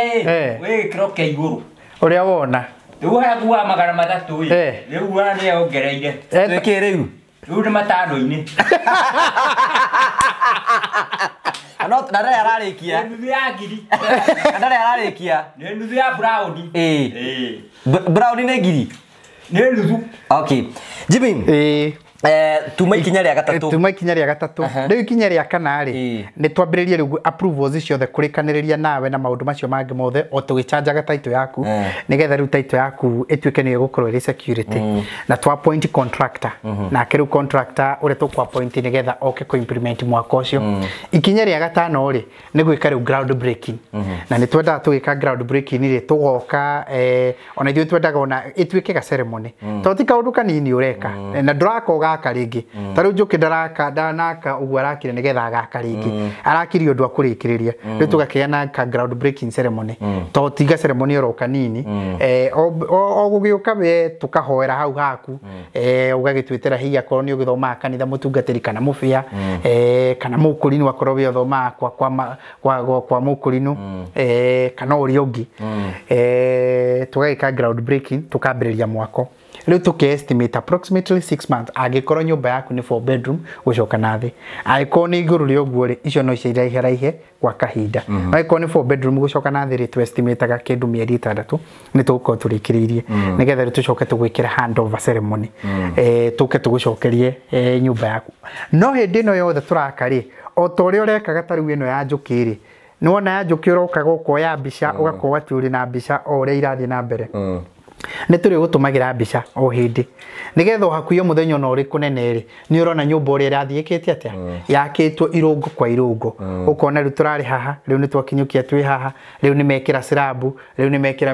wĩ gĩkĩro kĩa igũrũ ũrĩa wona rĩu harĩa kuaga 300 rĩu ona nĩ ongereire twĩkĩ rĩu rĩu nĩ 5-inĩ na ndarĩ ararĩkia nĩ nuthu ya ngiri na ndarĩ ararĩkia nĩ nuthu ya brown. Brown nĩ ngiri nĩ nuthu. Okay Jimmy tuma ikinya rĩa gatatũ tuma ikinya rĩa gatatũ rĩu ikinya rĩa kana rĩ nĩ twambĩrĩrie rĩu approvals ciothe kũrĩkanĩrĩria nawe na maũndũ macio mangĩ mothe o tũgĩchanjaga title yaku nĩgetha rĩu title yaku ĩtuĩke nĩyo ĩgũkorwo ĩrĩ security na twa appoint contractor nake rĩu contractor ũrĩa tũkũ appoint nĩgetha oke kũ implement mwaka ũcio. Ikinya rĩa gatano rĩ nĩ gwĩka rĩu ground breaking na nĩ twendaga tũgĩka ground breaking rĩ tũgoka ona ithuĩ twendaga ona ĩtuĩke ga ceremony tondũ ti kaũndũ kanini ũreka na ndũraka ũgaka rĩngĩ ta rĩu Njũkĩ ndaraka ndanaka ũguo arakire nĩgetha agaka rĩngĩ arakire ũndũ wa kũrĩkĩrĩria rĩu tũgakĩgĩa na ka ground breaking ceremony to tiga ceremony oro kanini o gũgĩũka we tũkahoera hau haku ũgagĩtwĩtĩra hihi akorwo nĩ ũgĩthomaga kanitha mũtungatĩri kana mũbĩa kana mũkũrinũ akorwo we ũthomaga kwa mũkũrinũ kana ũrĩa ũngĩ tũgagĩka ground breaking tũkambĩrĩria mwako rĩu tũkĩ estimate approximately 6 months angĩkorwo Angĩkorwo nyũmba yaku nĩ 4 bedroom gũcoka na thĩ, angĩkorwo nĩ igũrũ rĩa ũguo rĩ, icio no ciraihe kwa kahinda. Angĩkorwo nĩ 4 bedroom gũcoka na thĩ rĩ, tu estimataga kĩndũ mĩeri 6 nĩ tũgũkorwo tũrĩkĩrĩirie, nĩgetha rĩu tũcoke tũgwĩkĩra handover ceremony, tũke tũgũcokerie nyũmba yaku. No hĩndĩ ĩno yothe tũraka rĩ, o ta ũrĩa ũrekaga ta rĩu ĩno ya njũkĩ rĩ, nĩwona ya njũkĩ ũrokaga ũkoya mbica, ũgakorwo atĩ ũrĩ na mbica o ũrĩa irathiĩ na mbere. Nĩ tũrĩ gũtũmagĩra mbica o hĩndĩ, nĩgetha ũhakuhĩ mũthenya ona ũrĩkũ nene rĩ, nĩ ũrona nyũmba ũrĩa ĩrathiĩ ĩkĩte atĩa, yakĩtwo irũngo kwa irũngo. Ũkona rĩu tũrarĩ haha, rĩu nĩ twakinyũkia twĩ haha, rĩu nĩ mekĩra slab, rĩu nĩ mekĩra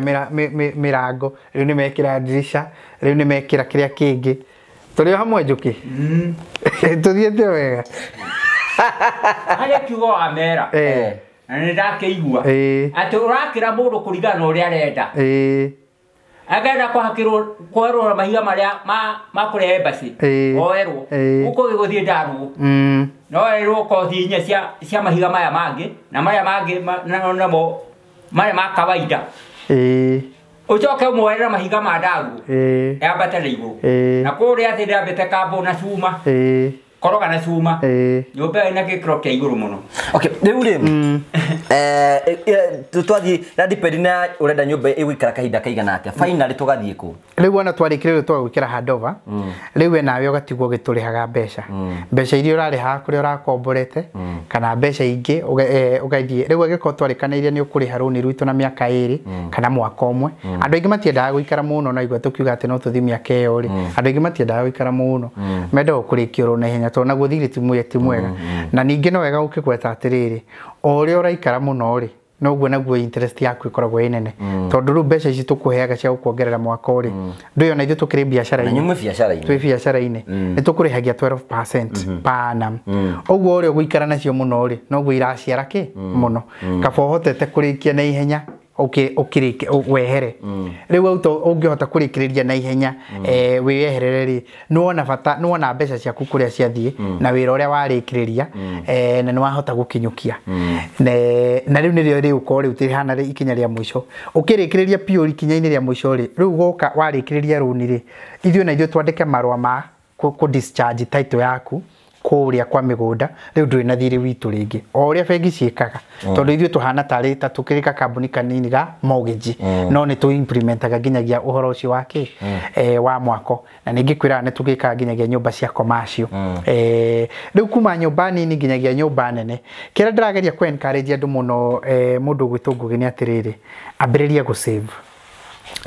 mĩrango, rĩu nĩ mekĩra dirisha, rĩu nĩ mekĩra kĩrĩa kĩngĩ. Tũrĩ o hamwe njũkĩ? Tũthiĩte wega. Harĩa kiugo wa mera na nĩ ndakĩigua atĩ ũrakĩra mũndũ kũringana na ũrĩa arenda. Agenda kwahakirwo kwerwo mahiga maria ma kũrĩa embassy oerwo gũkũ gĩgũthiĩ ndarwo no erwo kothi inya cia mahiga maya mangĩ na marĩa mangĩ namo marĩa ma kawaida. Ũcoke ũmwoerera mahiga ma ndarwo yambate na igũrũ, na kũrĩa thĩ ndambĩte kambo na cuma koroga na cuma, nyũmba ĩna gĩkĩro kĩa igũrũ mũno. Okay, rĩu rĩ twathiĩ na depend na ũrenda nyũmba ĩgũikara kahinda kaigana atĩa, finally tũgathiĩ kũ? Rĩu ona twarĩkĩrĩrio twagwĩkĩra handover, rĩu we nawe ũgatigwo ũgĩtũrĩhaga mbeca, mbeca iria ũrarĩhaga kũrĩa ũrakomborete, kana mbeca ingĩ ũgathiĩ. Rĩu angĩkorwo twarĩkanĩire nĩ ũkũrĩha rũni rwitũ na mĩaka 2 kana mwaka ũmwe, andũ aingĩ matiendaga gũikara mũno, na igua tũkiuga atĩ no tũthiĩ mĩaka ĩyo rĩ, andũ aingĩ matiendaga gũikara mũno, mendaga kũrĩkia oro na ihenya, tondũ naguo thirĩ ti mwega. Na ningĩ no wega ũkĩgweta atĩrĩrĩ, o ũrĩa ũraikara mũno rĩ, noguo naguo interest yaku ĩkoragwo ĩ nene, tondũ rĩu mbeca ici tũkũheaga cia gũkuongerera mwaka ũrĩ, ndũĩ ona ithuĩ tũkĩrĩ biacara-inĩ, twĩ biacara-inĩ nĩ tũkũrĩhagia 12% per annum. Ũguo ũrĩa ũgũikara nacio mũno rĩ, noguo iraciara kĩ mũno, kaba ũhotete kũrĩkia na ihenya wehere. Rĩu auto ũngĩhota kũrĩkĩrĩria na ihenya wĩyeherere rĩ, nĩwona bata, nĩwona mbeca ciaku kũrĩa ciathiĩ na wĩra ũrĩa warĩkĩrĩria, na nĩwahota gũkinyũkia. Na rĩu nĩrĩo rĩũkorwo rĩu tĩhana ikinya rĩa mũico. Ũkĩrĩkĩrĩria piũ ikinya-inĩ rĩa mũico rĩ, rĩu woka warĩkĩrĩria rũni rĩ, ithuĩ na ithuĩ twandĩke marũa ma kũ discharge title yaku kũrĩa kwa mĩgũnda, rĩu ndũrĩ na thirĩ witũ rĩngĩ, o ũrĩa bengi ciĩkaga, tondũ ithuĩ tũhana tarĩ ta tũkĩrĩ kambuni kanini ga mortgage, no nĩ tũ implementaga nginyagia ũhoro ũcio wa kĩ wa mwako, na ningĩ kwĩraga nĩ tũgĩkaga nginyagia nyũmba cia commercial. Rĩu kuma nyũmba nini nginyagia nyũmba nene, kĩrĩa ndĩrageria kũ encourage andũ mũno, mũndũ ũgwĩtwo Ngũgĩ nĩ atĩrĩrĩ, ambĩrĩria gũ save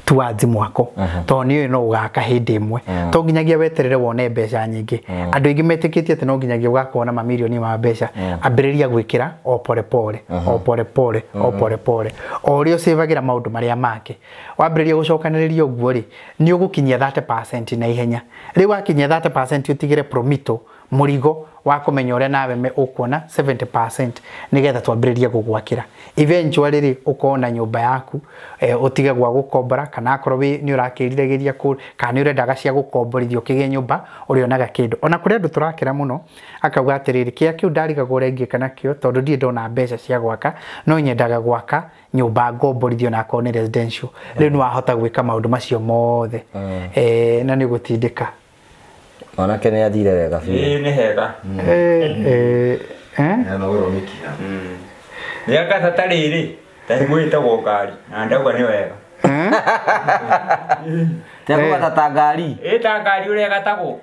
towards mwako, tondũ nĩ no ũgaka hĩndĩ ĩmwe, to nginyagia weterere wone mbeca nyingĩ. Andũ aingĩ metĩkĩtie atĩ no nginyagia ũgakorwo na mamirioni ma mbeca. Ambĩrĩria gwĩkĩra o pole pole, o pole pole, o pole pole, o ũrĩa ũcĩvagĩra maũndũ marĩa make. Wambĩrĩria gũcokanĩrĩria ũguo rĩ, nĩ ũgũkinyia 30% na ihenya. Rĩu wakinyia 30% ũtigĩre promito mũrigo wa kũmenya ũrĩa nawe ũkuona 70% nĩgetha twambĩrĩrie gũgwakĩra. Eventually rĩ, ũkorwo na nyũmba yaku, ũtige gwa gũkombora, kana akorwo nĩ ũrakĩriragĩria kũ, kana nĩ ũrendaga cia gũkomborithio ũkĩgĩe nyũmba ũrĩonaga kĩndũ. Ona kũrĩ andũ tũrakĩra mũno, akauga atĩrĩrĩ, kĩrĩa kĩu ndarigagwo ũrĩa ingĩka nakĩo, tondũ ndirĩ ndona mbeca cia gwaka, no nyendaga gwaka nyũmba ngomborithio na akorwo nĩ residential. Rĩu nĩ wahota gwĩka maũndũ macio mothe, na nĩ ũgũtindĩka. Mwanake nĩ athire wega biũ. Nĩ hega. Nĩ ta rĩrĩ, ta gwĩtagwo ngari, na ndauga nĩ wega. Tegũgata ta ngari? Ĩ ta ngari ũrĩa ĩgatagwo.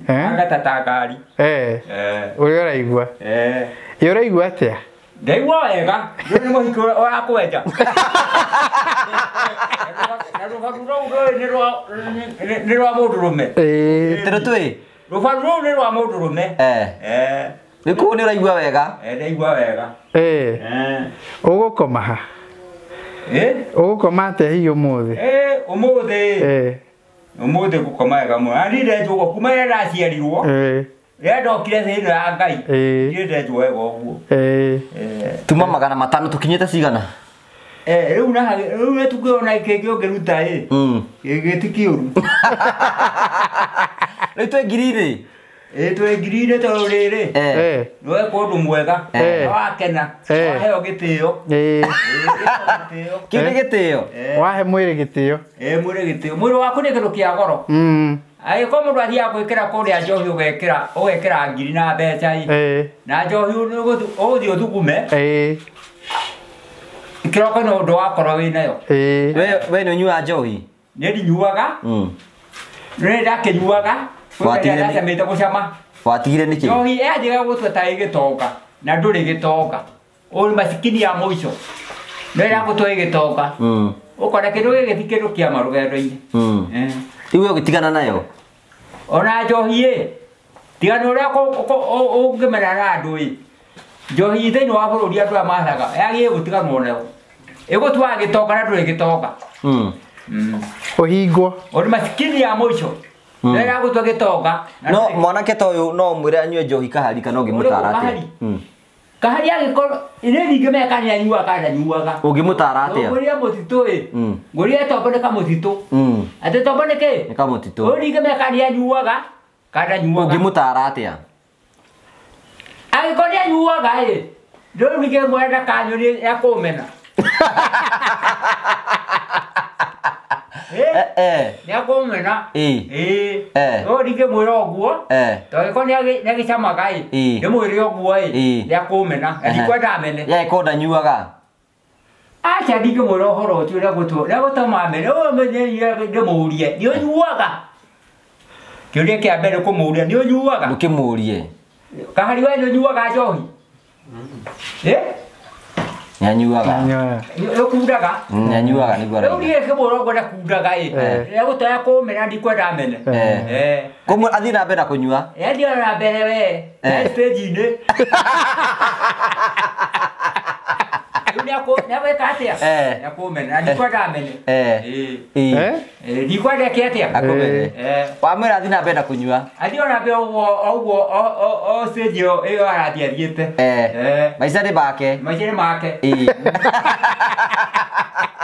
Agata ta ngari. Ũrĩa ũraigua? Ĩ ũraigua atĩa? Ndaigua wega, ndũrĩ nĩ mũhiki ũrakwenja. Na rũbaru rũu nĩ rwa mũndũrũme. Tondũ twĩ? Rũbaru rũu nĩ rwa mũndũrũme. Rĩu koguo nĩ ũraigua wega? Ndaigua wega. Ũgũkoma ha? Ũgũkoma atĩa hihi ũmũthĩ? Ũmũthĩ. Ũmũthĩ ngũkoma wega mũno. Na niĩ ndenjwo kuma rĩrĩa ndaciarirwo. Rĩrĩa ndokire thĩ ĩno ya Ngai, ndirĩ ndenjwo wega ũguo. Tuma 500 tũkinyĩte cigana? Rĩu na rĩu nĩ tũkĩona kĩngĩ ũngĩruta ĩ. Gĩkĩ ti kĩũru. Rĩu twĩ ngiri rĩ? Ĩ twĩ ngiri rĩ tondũ rĩrĩ. Nĩ weka ũndũ mwega, wakena, waheo gĩtĩo. Kĩu nĩ gĩtĩo? Wahe mwĩrĩ gĩtĩo. Mwĩrĩ gĩtĩo. Mwĩrĩ waku nĩ kĩndũ kĩa goro. Angĩkorwo mũndũ athiaga gwĩkĩra kũrĩa njohi ũgekĩra ngiri na mbeca ĩ. Na njohi ũgũthiĩ ũthugume. Kĩroko nĩ ũndũ wakorwo wĩnayo. We nĩ ũnyuaga njohi? Nĩ ndinyuaga. Nĩ ndakĩnyuaga. Ndacamĩte gũcama. Watigire nĩkĩ? Njohi yanjiga gũtua ta ĩ gĩtonga na ndũrĩ gĩtonga. Ũrĩ macikini ya mũico. Nĩ ĩragũtua ĩ gĩtonga. Ũkona kĩndũ gĩgĩ ti kĩndũ kĩa ma rũgendo-inĩ. Rĩu we ũgĩtigana nayo? Ona njohi ĩ, tiga nĩ ũrĩa ũngĩmena na andũ ĩ. Njohi thĩinĩ wa bũrũri andũ aya mathaga yagĩrĩire gũtiganwo nayo. Ĩgũtuaga gĩtonga na ndũrĩ gĩtonga. Ũhingwo. Ũrĩ macikini ya mũico. Nĩ ĩragũtua gĩtonga. No mwanake ta ũyũ no ũmwĩre anyue njohi kahari kana ũngĩmũtara atĩa? Kahari angĩkorwo nĩ ndingĩmenya kana nĩanyuaga kana ndanyuaga. Ũngĩmũtara atĩa? Ngũrĩre mũtitũ ĩ. Ngũrĩre tombo nĩ kamũtitũ. Atĩ tombo nĩ kĩ? Nĩ kamũtitũ. Ũyũ ndingĩmenya kana nĩanyuaga kana ndanyuaga. Ũngĩmũtara atĩa? Angĩkorwo nĩanyuaga ĩ, rĩu ndingĩmwĩra ndakanyue nĩakũmena. Nĩakũmena. Ũyũ ndingĩmwĩra ũguo. Tondũ angĩkorwo nĩagĩcamaga ĩ, ndĩmwĩre ũguo ĩ, nĩakũmena. Na ndikwenda amene. Ye angĩkorwo ndanyuaga? Aca ndingĩmwĩra ũhoro ũcio nĩegũtũma amene. Ũyũ ndĩmũrie, nĩũnyuaga? Kĩũria kĩa mbere kũmũria, nĩũnyuaga? Ndũkĩmũrie. Kahari we nĩũnyuaga njohi? Nĩanyuaga. Nĩũkundaga? Nĩanyuaga nĩguo arauga. Rĩu niĩ kĩmwĩra ũguo ndakundaga ĩ, nĩegũtoya kũmena ndikwenda amene. Athiĩ na mbere na kũnyua? Athiĩ na mbere we, stage-inĩ. Rĩu nĩegwĩka atĩa? Nĩekũmena na ndikwenda amene. Ndikwenda eke atĩa? Akũmene. Wamwĩra athiĩ na mbere na kũnyua? Athiĩ na mbere ũguo ũguo o stage ĩyo arathiĩ athiĩte. Maica nĩ make. Maica nĩ make.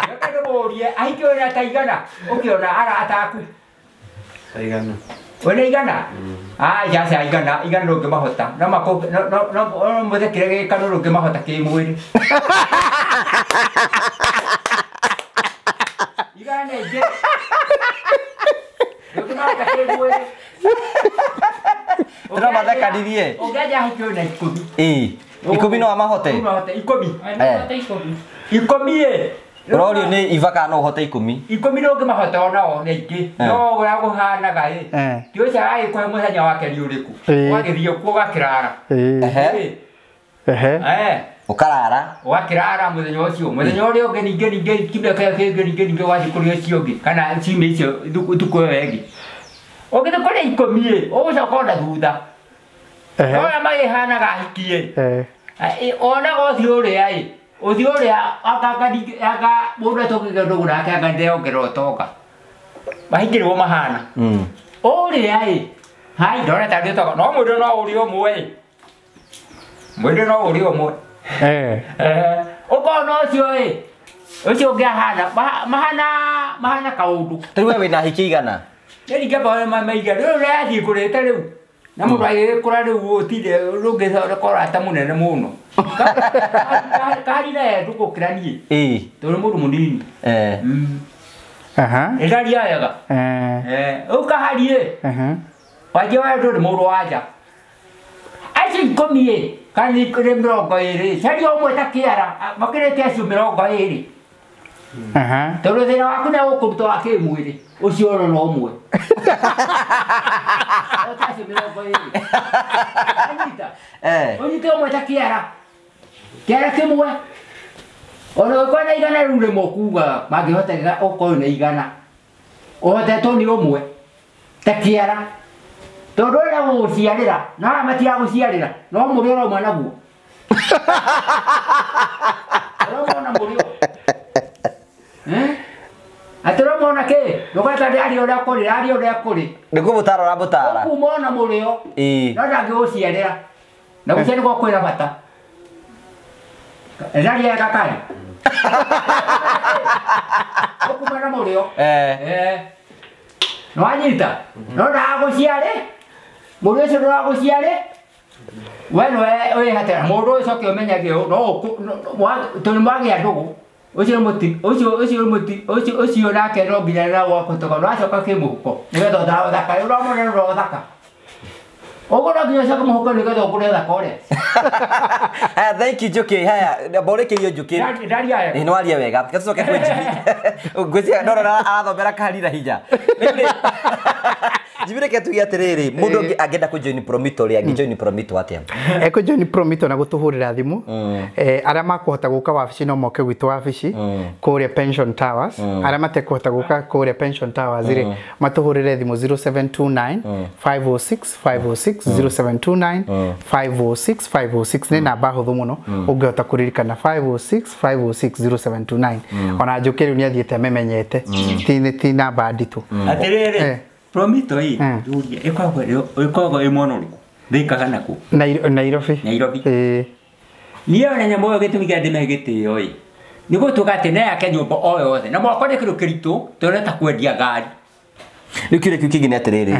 Reke ndĩmũrie, ahiki wĩna ta igana ũkĩona arata aku? Ta igana. Wĩna igana? Aca aca igana igana ndũngĩmahota. No mũthekire gĩkano ndũngĩmahota kĩmwĩrĩ. Igana nĩ aingĩ. Ndũngĩmahota kĩmwĩrĩ. Tũramathekanirie. Ũngĩanja ahiki wĩna 10. 10 no amahote? Amahote 10. 10 ĩ. Ũrorio nĩ Iva kana no ũhote 10? 10 ndũngĩmahota onao nĩ aingĩ. No ũrĩa kũhanaga ĩ. Ti ũcio aragĩkũhe mũthenya wake nĩ ũrĩkũ. Ũgagĩthiĩ kuo ũgakĩrara. Ũkarara? Ũgakĩrara mũthenya ũcio. Mũthenya ũrĩa ũngĩ ningĩ ningĩ kiumia kĩrĩa kĩngĩ ningĩ ningĩ ũgathiĩ kũrĩ ũcio ũngĩ kana ciumia icio thukũ ĩyo ĩngĩ. Ũngĩthiĩ kũrĩ 10 ĩ, ũgũcoka ona thutha. No arĩa magĩhanaga ahiki ĩ. Onaga ũthiũ ũrĩa ĩ. Ũthiũ ũrĩa anga mũndũ atũngĩte ndũgũ nake anga ndeongerera ũtonga. Mahiki nĩguo mahana. Ũrĩa ĩ, hai ndona tarĩ ũtonga. No mũndũ no ũrĩa ũmwe ĩ. Mũndũ no ũrĩa ũmwe. Ũkona ũcio ĩ, ũcio ũngĩ ahana, mahana kaũndũ. Rĩu we wĩna ahiki igana? Nĩ ndingĩamba maiga, rĩu ũrathiĩ kũrĩte rĩu. Na mũndũ agĩgĩkũra rĩu gũtirĩ ndũngĩthondeka ũrata mũnene mũno. Kahari naye ndũgũkĩra niĩ. Tondũ nĩ mũndũ mũnini. Nĩndaria wega. Rĩu kahari ĩ, wanjia we ndũrĩ mũndũ wa nja. Acio 10 ĩ, kana nĩ 20, caria ũmwe ta kĩara, makĩrĩte acio 20. Tondũ thĩna waku nĩ gũkũruta wa kĩmwĩrĩ, ũcio ũrona ũmwe. Acio 20. Anyita. Ũnyite ũmwe ta kĩara. Kĩara kĩmwe. Ona ũngĩkorwo na igana rĩu rĩmwe ũkugaga mangĩhoteka ũkorwo na igana. Ũhotetwo nĩ ũmwe ta kĩara. Tondũ ũrĩa gũgũciarĩra, na aya matiragũciarĩra, no mũrĩo ũrauma naguo. Ũrauma na mũrĩo. Atĩ ũrauma kĩ? Ndũgeta aria ũrĩa kũrĩ, aria ũrĩa kũrĩ. Nĩ kũmũtara ũramũtara. Ũkuma ona mũrĩo. No ndangĩgũciarĩra. Na gũciarĩrwo kwĩna bata. Ndaria gakari. Ũkuma na mũrĩo. No anyita. No ndagũciarĩ. Mũrĩo ũcio ndũragũciarĩ. We nĩwe wĩhatĩra. Mũndũ ũyũ ũcoke ũmenyage no tondũ mwagĩa ndũgũ. Ucio muti ucio ucio muti ucio ucio nake no nginya na gwakotoka no acoka kĩmũhuko nĩgetha ũthaka ũramona no ũthaka ũguo no nginya ũcoke mũhuko nĩgetha ũkũre ũthaka ũrĩa. Haya, thank you Njuki. Haya, mborĩkĩrio Njuki. Ndaria wega. Nĩ waria wega. Gatucoke kwĩ Jimmy. Ngwĩciria ndorora arathomera kahari na hinya. Jimmy, reke tuge atĩrĩrĩ, mũndũ angĩenda kũ join Promito rĩ, angĩ join Promito atĩa? Ekũ join Promito na gũtũhũrĩra thimũ. Arĩa makũhota gũka wabici no moke gwitũ wabici kũrĩa Pension Towers. Arĩa matekũhota gũka kũrĩa Pension Towers rĩ, matũhũrĩre thimũ 0729 506 506 0729 506 506 nĩ namba hũthũ mũno ũngĩhota kũririkana 506 506 0729. Ona Njuki rĩu nĩathiĩte amemenyete, ti namba nditũ. Atĩrĩrĩ, Promito hii ndurie ĩkoragwo ĩ mwena ũrĩkũ? Thĩkaga nakũ? Nairobi. Nairobi. Niĩ ona nyamũ ĩyo gĩtũmi kĩrĩa ndĩmĩhe gĩtĩo ĩ nĩ gũtuĩka atĩ no yake nyũmba o yothe na mwako nĩ kĩndũ kĩritũ tondũ ta kwendia ngari. Rĩu kĩũria kĩu kĩngĩ nĩ atĩrĩrĩ,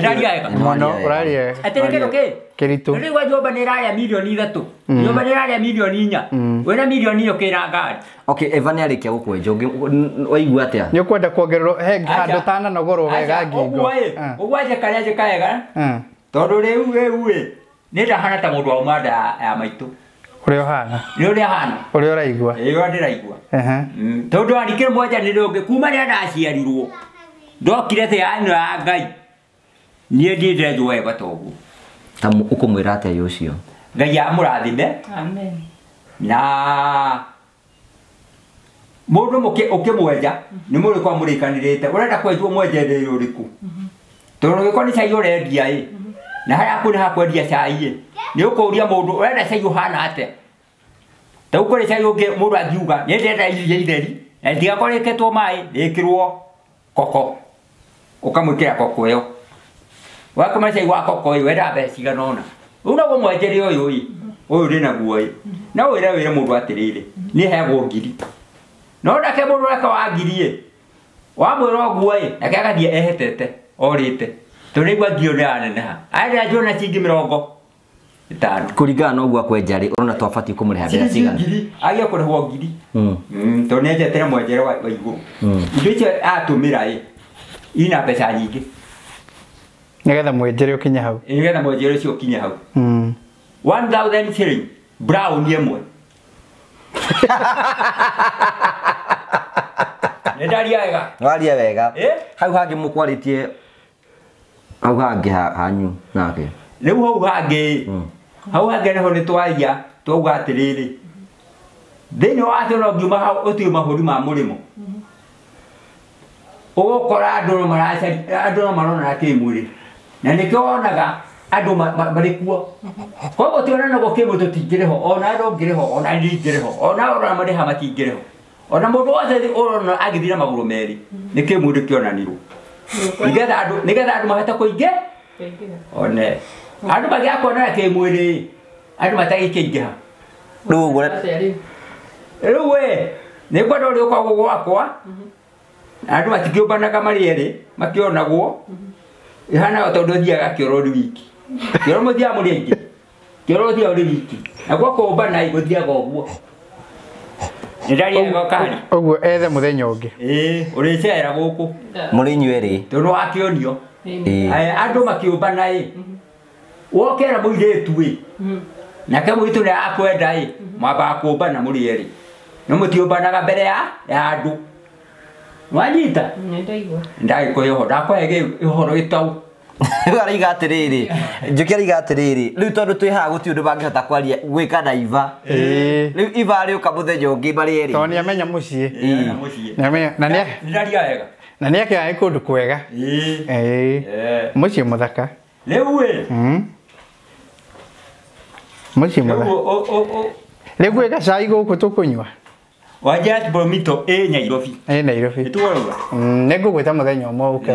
Ndaria wega. Mũno ũraria. Atĩ nĩ kĩndũ kĩ kĩritũ. Rĩu wa nyũmba nĩ ĩrarĩa mirioni 3, nyũmba nĩ ĩrarĩa mirioni 4, wĩna mirioni ĩyo kĩra ngari. Okay, Eva nĩ arĩkia gũkwenja, waigua atĩa? Nĩ ũkwenda kuongererwo he handũ tananogorwo wega ngingo. Ũguo njĩka rĩa njĩka wega tondũ rĩu ĩ nĩ ndahana ta mũndũ wauma nda ya maitũ. Ũrĩa ũhana. Nĩ ũrĩa hana. Ũrĩa ũraigua. Ĩĩ ũrĩa ndĩraigua. Tondũ arikĩre mwenja nĩ ũngĩ kuma rĩrĩa ndaciarirwo ndokire thĩ ĩno ya Ngai niĩ ndirĩ ndĩrenjwo wega ta ũguo. Ta ũkũmwĩra atĩa ũcio? Ngai amũrathime. Amen. Na mũndũ ũkĩmwenja nĩ mũrĩkwa mũrĩkanĩrĩte ũrenda kwenjwo mwenje ndĩ ũrĩkũ tondũ gĩkorwo nĩ cai ũrendia ĩ na harĩa haku nĩ hakwendia cai ĩ nĩ ũkũria mũndũ ũrenda cai ũhana atĩa. Ta rĩu kũrĩ cai ũngĩ mũndũ angiuga nĩ ndĩrenda iria itheri na rĩtigakorwo rĩkĩtwo maĩ rĩkĩrwo koko ũkamwĩkĩra koko ĩyo wakũma cai wa koko ĩ wendaga mbeca cigana ũna. Rĩu noguo mwenjere ũyũ ĩ ũyũ ndĩ naguo ĩ no wĩre wĩre mũndũ atĩrĩrĩ niĩ heagwo ngiri no nake mũndũ ũreka wa ngiri ĩ wamwĩra ũguo ĩ nake agathiĩ ehetete orĩte tondũ nĩaigua ngiri ĩyo nĩyaneneha arenda njuona ciringi 50 kũringana na ũguo akwenja rĩ ũrona twabatiĩ kũmũrĩha mbeca cigana? Ngiri agĩe kũrĩhwo ngiri tondũ nĩenjetere mwenjere wa igũrũ indo icio atũmĩra ĩ ina mbeca nyingĩ nĩgetha mwenjere ũkinye hau. Nĩgetha mwenjere ũcio ũkinye hau. 1000 shilling brown ĩmwe. Nĩ ndaria wega. Waria wega. Hau hangĩ mũkwarĩtie hau hangĩ hanyu nake. Rĩu hau hangĩ hau hangĩ naho nĩ twaria twauga atĩrĩrĩ thĩinĩ wa thĩ no ngiuma hau ũthiĩ mabũrũri ma mũrĩmo ũgũkora andũ no maracaria andũ no maronana kĩmwĩrĩ na nĩkĩo wonaga andũ marĩ kuo koguo tionanagwo kĩmwĩrĩ tũtingĩrĩ ho ona andũ ngĩrĩ ho ona niĩ ingĩrĩ ho ona ũrona marĩ ha matingĩrĩ ho ona mũndũ wothe ũrona agĩthiĩ na magũrũ merĩ nĩ kĩmwĩrĩ kĩonanirwo nĩgetha andũ mahote kũingĩ one andũ magĩaga kuonana kĩmwĩrĩ andũ matagĩkĩingĩha. Rĩu ũguo rĩu we nĩ ngwenda ũrĩa ũkoragwo gwakwa andũ matikĩũmbanaga marĩ erĩ makĩonagwo ihanaga tondũ ũthiaga kĩoro ũrĩ wiki kĩoro mũthiaga mũrĩ aingĩ kĩoro ũthiaga ũrĩ wiki naguo kũmbana gũthiaga ũguo. Nĩ ndaria wega kahari ũguo ethe mũthenya ũngĩ ĩĩ ũrĩcera gũkũ mũrĩ inyuĩ erĩ tondũ wakĩonio andũ makĩũmbana ĩ wokera mũirĩtu ĩ nake mũirĩtu nĩ akwenda ĩ mwambaga kũmbana mũrĩ erĩ no mũtiũmbanaga mbere ya andũ. Wanyita? Nĩ ndaigua. Ndagĩkũhe ũhoro ndakũhe ũhoro gĩtaũ. Rĩu araiga atĩrĩrĩ Njuki araiga atĩrĩrĩ rĩu tondũ twĩ haha gũtirĩ ũndũ mangĩhota kwaria gwĩka na Iva rĩu Iva arĩũka mũthenya ũngĩ marĩ erĩ tondũ nĩamenya mũciĩ. Nĩ ndaria wega. Na nĩakĩaga nĩ kũndũ kwega. Mũciĩ mũthaka. Rĩu ĩ Mũciĩ mũthaka. Rĩu gwĩ gacai gũkũ tũkũnyua. Wanja Promito ĩ Nairobi. Ĩ Nairobi. Nĩtũrauga. Nĩ ngũgwĩta mũthenya ũmwe ũke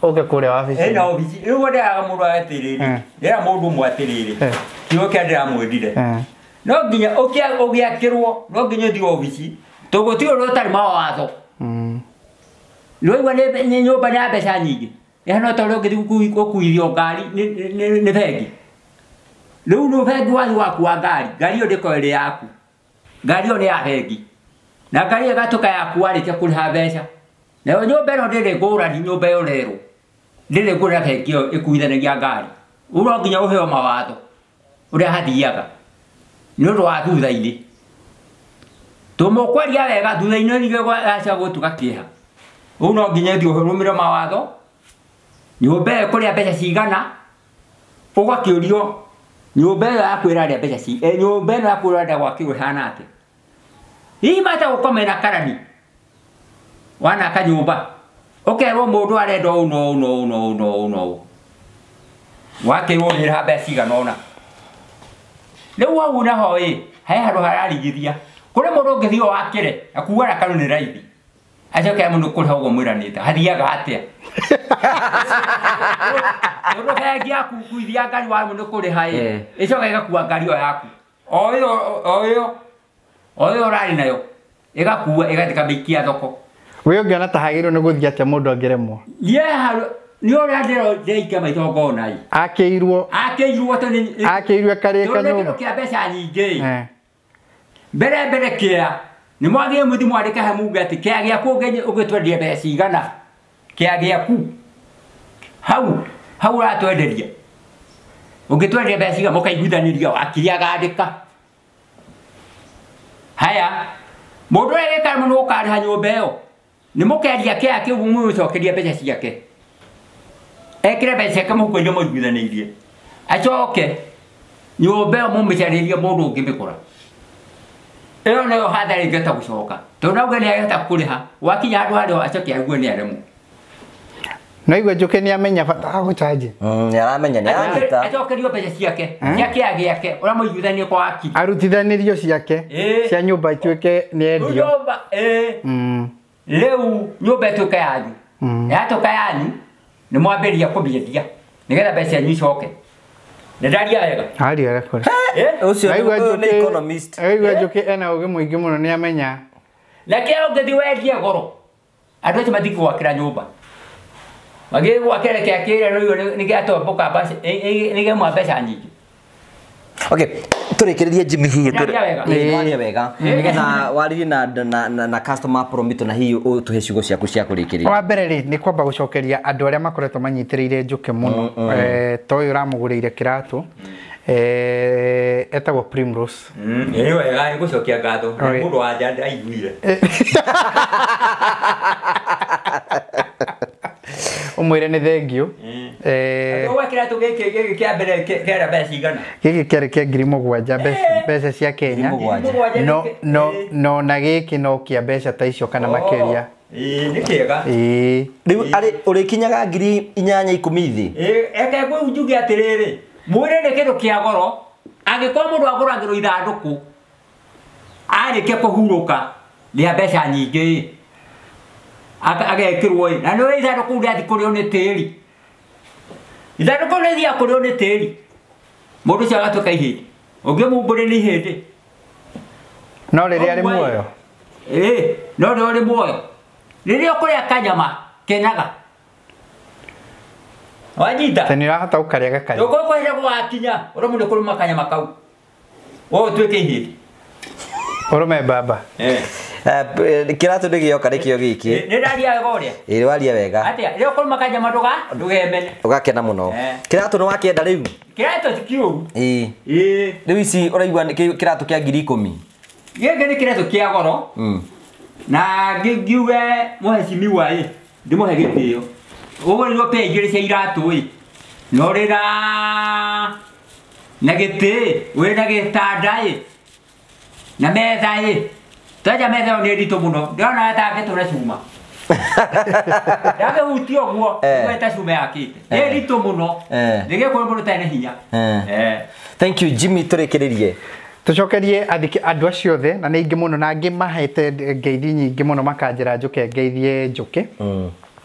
ũke kũrĩa wabici. Ĩ na obici. Rĩu ndĩraga mũndũ atĩrĩrĩ. Ndĩra mũndũ ũmwe atĩrĩrĩ. Kiugo kĩrĩa ndĩramwĩrire. No nginya ũgĩakĩrwo no nginya ũthiĩ obici. Tondũ gũtirĩ ũndũ ũtarĩ mawatho. Nĩwaigua nĩ nyũmba nĩ ya mbeca nyingĩ. Ĩhana ta ũrĩa ũngĩthiĩ gũkuithio ngari nĩ bengi. Rĩu nĩ bengi wathiĩ wakua ngari, ngari ĩyo ndĩkoragwo ĩrĩ yaku. Ngari ĩyo nĩ ya bengi. Na ngari ĩgatuĩka yaku warĩkia kũrĩha mbeca. Nayo nyũmba ĩno ndĩrĩ ngũrani nyũmba ĩyo rerũ. Ndĩrĩ ngũrani bengi ĩyo ĩkuithanagia ngari. Ũguo no nginya ũheo mawatho ũrĩa hathiaga. Nĩ ũndũ wa thutha-inĩ. Tũmũkwaria wega thutha-inĩ nĩguo gaca gũtuka kĩeha. Ũguo no nginya ũthiĩ ũrũmĩrĩre mawatho. Nyũmba ĩyo ĩkũrĩa mbeca cigana, ũgakĩũrio nyũmba ĩyo yaku ĩrarĩa mbeca nyũmba ĩno yaku ũrenda gwakĩrwo ĩhana atĩa. Hihi mata gũkoma na karani wanaka nyũmba ũkerwo mũndũ arenda ũũ na ũũ na ũũ na ũũ na ũũ na ũũ, wakĩrwo nĩ mbeca cigana ũna. Rĩu hau naho ĩ he handũ hararigithia kũrĩ mũndũ ũngĩthiĩ wakĩre na kuga rakaru nĩ raithi acoke mũndũ kũrĩha ũguo mwĩranĩte hathiaga atĩa? Tondũ bengi yaku kuithia ngari wa mũndũ kũrĩha ĩ ĩcoka ĩgakua ngari ĩyo yaku o ĩyo o ĩyo o ĩyo ũrarĩ nayo ĩgakua ĩgathiĩ ĩkamĩikia thoko. We ũngĩona ta hagĩrĩirwo nĩ gũthiĩ atĩa mũndũ angĩremwo? Niĩ ũrĩa ndĩraikia maitho ngona ĩ. Akĩirwo. Akĩirwo tondũ akĩirwo ĩkarĩka nyũmba. Tondũ kĩa mbeca nyingĩ. Mbere mbere kĩa nĩ mwagĩrĩire mũthiĩ mwandĩke he muge atĩ kĩa gĩaku ũngĩtwenderia mbeca cigana kĩa gĩaku hau hau ũratwenderia ũngĩtwenderia mbeca cigana mũkaiguithanĩria wakiri agandĩka. Haya mũndũ ũrĩa wĩkaga mũno ũkarĩha nyũmba ĩyo nĩ mũkendia kĩa kĩu mũmũcokerie mbeca ciake ekĩre mbeca ciake mũhuko iria mũiguithanĩirie acoke nyũmba ĩyo mũmĩcarĩrie mũndũ ũngĩmĩgũra. Ĩyo nĩyo hathara ĩngĩhota gũcoka tondũ nauge nĩ agĩhota kũrĩha wakinya handũ harĩa acoke aigue nĩ aremwo. No igua Njũkĩ nĩ amenya bata wa gũcanjia. Nĩ aramenya nĩ aranyita. Acokerio mbeca ciake cia kĩa gĩake ũrĩa mũiguithanie kwa wakiri. Arutithanĩrio ciake cia nyũmba ituĩke nĩ endio. Nyũmba rĩu nyũmba ĩtuĩke yanyu. Yatuĩka yanyu nĩ mwambĩrĩria kũmĩendia nĩgetha mbeca cianyu icoke. Nĩ ndaria wega? Aria wega kũrĩ. Ũcio nĩ economist. Aigua Njũkĩ ena ũgĩ mũingĩ mũno nĩ amenya. Na kĩa ũngĩthiĩ wendie goro andũ acio matingĩgwakĩra nyũmba. Magĩgwakĩra kĩa kĩrĩa rĩu nĩ gĩatombũka nĩ kĩmwa mbeca nyingĩ. Okay, tũrĩkĩrĩrie Jimmy hihi tũrĩ wega nĩgetha waririe na customer promito na hihi ũtũhe ciugo ciaku cia kũrĩkĩrĩria. Wa mbere rĩ nĩ kwamba gũcokeria andũ arĩa makoretwo manyitĩrĩire Njũkĩ mũno ta ũyũ ũramũgũrĩire kĩratũ etagwo Primrose. Nĩ wega nĩ gũcokia ngatho mũndũ wa nja ndaiguire. Ũmwĩre nĩ thengiũ. Ũguo kĩratũ gĩkĩ kĩa mbere kĩarĩ mbeca cigana? Gĩkĩ kĩarĩ kĩa 7,000 mbeca cia Kenya. No no na gĩkĩ no kĩa mbeca ta icio kana makĩria. Nĩ kĩega. Rĩu arĩ ũrĩkinyaga 8,000 10,000 thĩ. Eke njuge atĩrĩrĩ mwĩrĩ nĩ kĩndũ kĩa goro angĩkorwo mũndũ agũragĩrwo ithandũkũ arĩkia kũhurũka rĩa mbeca nyingĩ agekĩrwo ĩ na nĩ ithandũkũ rĩathiĩ kũrĩo nĩ tĩri ithandũkũ rĩthiaga kũrĩo nĩ tĩri mũndũ ũcio agatuĩka ihĩndĩ ũngĩmumbũrĩ nĩ ihĩndĩ no rĩrĩa arĩ muoyo no rĩrĩa arĩ muoyo rĩrĩa ũkũrĩa kanyama kenaga wanyita tene ũrahota gũkarĩa gakarĩa ũkũkwĩra gwakinya ũrĩa mũndũ kũrũma kanyama kau ũũ ũtuĩke ihĩndĩ ũrũme baba. Kĩratũ nĩ gĩoka nĩkĩo gĩkĩ. Nĩ ndaria wega ũrĩa? Ĩĩ waria wega. Atĩa rĩrĩa ũkũrũma kanyama ndũgemene. Ũgakena mũno. Kĩratũ nĩ wakĩenda rĩu? Kĩratũ ti kĩũru. Ĩĩ. Rĩu ici ũraigua kĩratũ kĩa 10,000. Gĩkĩ nĩ kĩratũ kĩa goro. Na ngiuge mũhecimiwa ĩ ndĩmũhe gĩtĩo. Ũgũrĩrwo pea igĩrĩ cia iratũ ĩ na ũrĩ na gĩtĩ wĩ na gĩtanda ĩ na metha ĩ twaja metha ĩyo nĩ nditũ mũno ndĩrona ta ngĩtũra cuma ndangĩhutia ũguo ta cuma yakĩte nĩ nditũ mũno nĩgĩkorwo mũndũ ũtarĩ na hinya. Thank you Jimmy tũrĩkĩrĩrie. Tũcokerie andũ acio othe na nĩ aingĩ mũno na angĩ mahete ngeithi nyingĩ mũno makanjĩra njũke ngeithie Njũkĩ.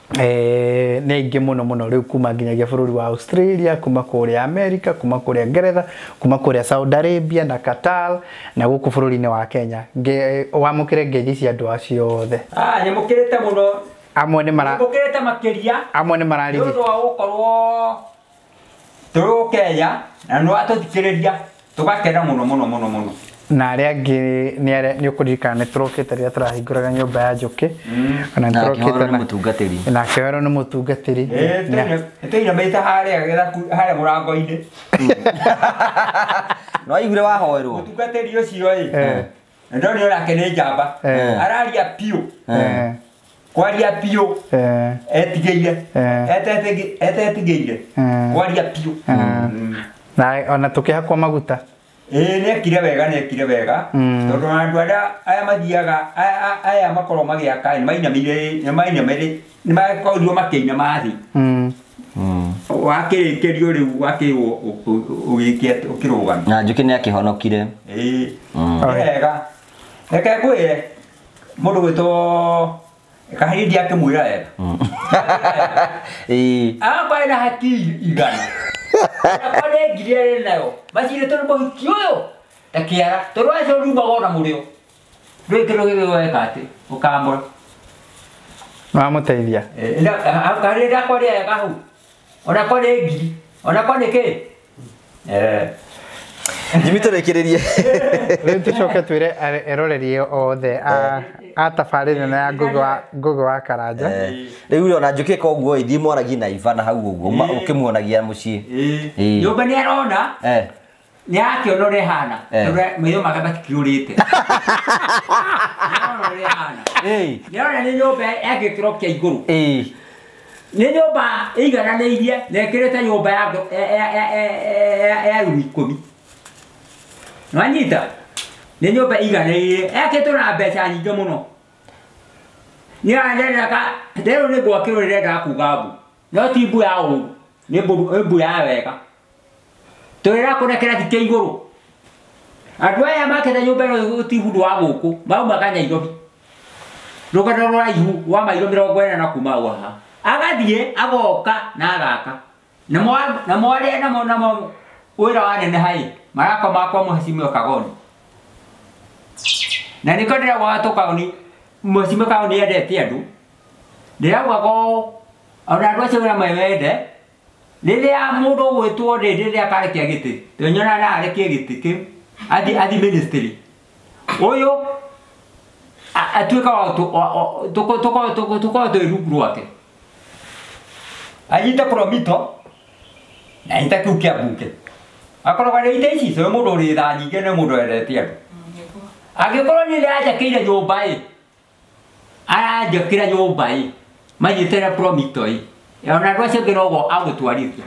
Nĩ aingĩ mũno mũno rĩu kuma nginyagia bũrũri wa Australia kuma kũrĩa America kuma kũrĩa Ngeretha kuma kũrĩa Saudi Arabia na Qatar na gũkũ bũrũri-inĩ wa Kenya. Wamũkĩre ngeithi cia andũ acio othe. Nyamũkĩrĩte mũno. Amwe nĩ mara nyamũkĩrĩte makĩria. Amwe nĩ mararithi. Nĩ ũndũ wa gũkorwo tũrĩ Kenya na nĩ watũthikĩrĩria tũgakena mũno mũno mũno mũno. Na arĩa angĩ nĩ ũkũririkana nĩ tũrokĩte rĩrĩa tũrahingũraga nyũmba ya Njũkĩ. Ona nĩ tũrokĩte na mũtungatĩri. Na Kĩoro nĩ mũtungatĩri. Tũinamĩte harĩa harĩa mũrango-inĩ. No aiguire wahoerwo. Mũtungatĩri ũcio ĩ. Ndoni onake nĩ njamba. Araria piũ. Kwaria piũ. Etigĩire. Etetigĩire. Kwaria piũ. Na ona tũkĩhakwo maguta. Nĩ ekire wega tondũ andũ arĩa aya mathiaga aya makorwo magĩaka nĩ mainamĩire nĩ makorirwo makĩinama thĩ. Wakĩrĩkĩrio rĩu wakĩrwo ũgĩke ũkĩrũgama. Na Njũkĩ nĩ akĩhonokire. Wega. Reke ngwĩre mũndũ gwĩtwo Kahindi akĩmwĩra wega. Akwa ena haki igana. Akwa nĩ ngiri ĩrĩ nayo. Macirĩtwo nĩ mũhiki ũyũ ta kĩara. Tondũ acio rumaga ona mũrĩo. Ndũĩ kĩndũ gĩgweka atĩ ũkamũra. Wamũteithia. Kahindi akwa rĩega hau. Ona kwa nĩ ngiri. Ona kwa nĩ kĩ. Jimmy tũrĩkĩrĩrie. Rĩu tũcoke twĩre eroreri othe a tabarĩra ĩno ya Ngũgĩ wa Karanja. Rĩu ona Njũkĩ koguo ithiĩ mwaragie na Ivana hau ũguo ũkĩmuonagia mũciĩ. Nyũmba nĩ arona. Nĩ arakĩona ũrĩa ĩhana. Tondũ maitho make matikĩũrĩte. Nĩ arona ũrĩa ĩhana. Nĩ arona nĩ nyũmba ya gĩkĩro kĩa igũrũ. Nĩ nyũmba ĩigananĩirie na ĩkĩrĩte nyũmba ya rumu 10. Nwanyita nĩ nyũmba iganĩire yakĩtwo na mbeca nyingĩ mũno. Nĩ arendaga rĩu nĩ gwakĩrwo rĩrendaga kuga mbu no ti mbu ya ũru nĩ mbu ya wega. Tũrĩra kũna kĩrathi kĩa igũrũ. Andũ aya makĩte nyũmba ĩno ti ũndũ wa gũkũ maumaga Nairobi. Rũgendo rũraihu rwa mairo 40 na kuma haha. Agathiĩ agoka na agaka. Namo arĩa namo wĩra waneneha ĩ marakoma kwa Mheshimiwa Kagoni. Na nĩkĩo ndĩraugaga tũkaoni Mheshimiwa Kagoni endete andũ. Ndĩraugaga ona andũ acio wĩra mawende rĩrĩa mũndũ ũgwĩtwo rĩ rĩrĩa akarekia gĩtĩ tũnyona na arekie gĩtĩ kĩu athi ministry ũyũ atuĩka wa tũkorwo twĩ rungu rwake anyite promito na anyite kĩu kĩa mbunge akorwo nĩ ite ici cio mũndũ ũrĩ tha nyingĩ nĩ mũndũ wendete andũ. Angĩkorwo nĩ aranjakĩire nyũmba ĩ aranjakĩra nyũmba ĩ manyitĩre promito ĩ ona andũ acio angĩ noguo agũtwarithia.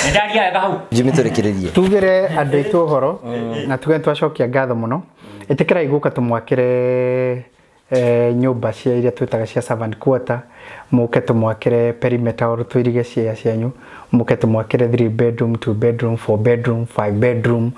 Nĩ wega hau. Jimmy tũrĩkĩrĩrie. Tugĩre andũ aitũ ũhoro na tuge nĩtwacokia ngatho mũno. Ĩtĩkĩrai gũka tũmwakĩre nyũmba cia iria twĩtaga cia servant quarter, mũke tũmwakĩre perimeter or tũirige cia cianyu, mũke tũmwakĩre 3 bedroom, 2 bedroom, 4 bedroom, 5 bedroom,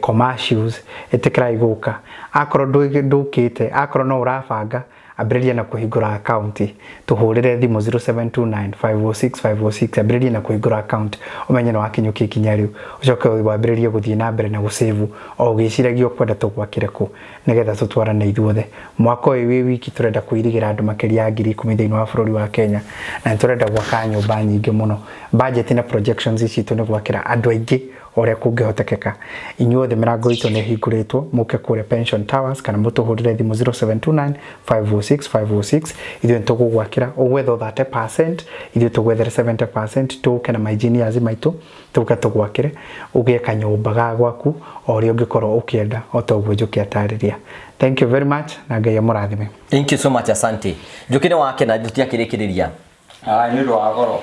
commercials. Ĩtĩkĩrai gũka. Akorwo ndũkĩte, akorwo no ũrabanga, ambĩrĩria na kũhingũra account. Tũhũrĩre thimũ 0729 506 506. Ambĩrĩria na kũhingũra account ũmenye nĩ wakinyũkia ikinya rĩu, ũcoke wambĩrĩrie gũthiĩ na mbere na gũsave o ũgĩciragia ũkwenda tũgwakĩre kũ nĩgetha tũtwarane ithuothe. Mwaka ũyũ wĩ wiki tũrenda kũirigĩra andũ makĩria ya 10,000 thĩinĩ wa bũrũri wa Kenya, na nĩ tũrenda gwaka nyũmba nyingĩ mũno. Budget na projections citũ nĩ gwakĩra andũ aingĩ ũrĩa kũngĩhotekeka. Inyuothe mĩrango itũ nĩ ĩhingũrĩtwo, mũke kũrĩa Pension Towers kana mũtũhũrĩre thimũ 0729 506 506. Ithuĩ nĩtũgũgwakĩra, ũgwetha 30%, ithuĩ tũgwethere 70%, tũke na engineers maitũ tũke tũgwakĩre, ũgĩe kanyũmba ga gwaku o ũrĩa ũngĩkorwo ũkĩenda o ta ũguo Njũkĩ atarĩria. Thank you very much na Ngai amũrathime. Thank you so much, asante. Njũkĩ nĩ wakena tũtiakĩrĩkĩrĩria. Nĩ ũndũ wa goro.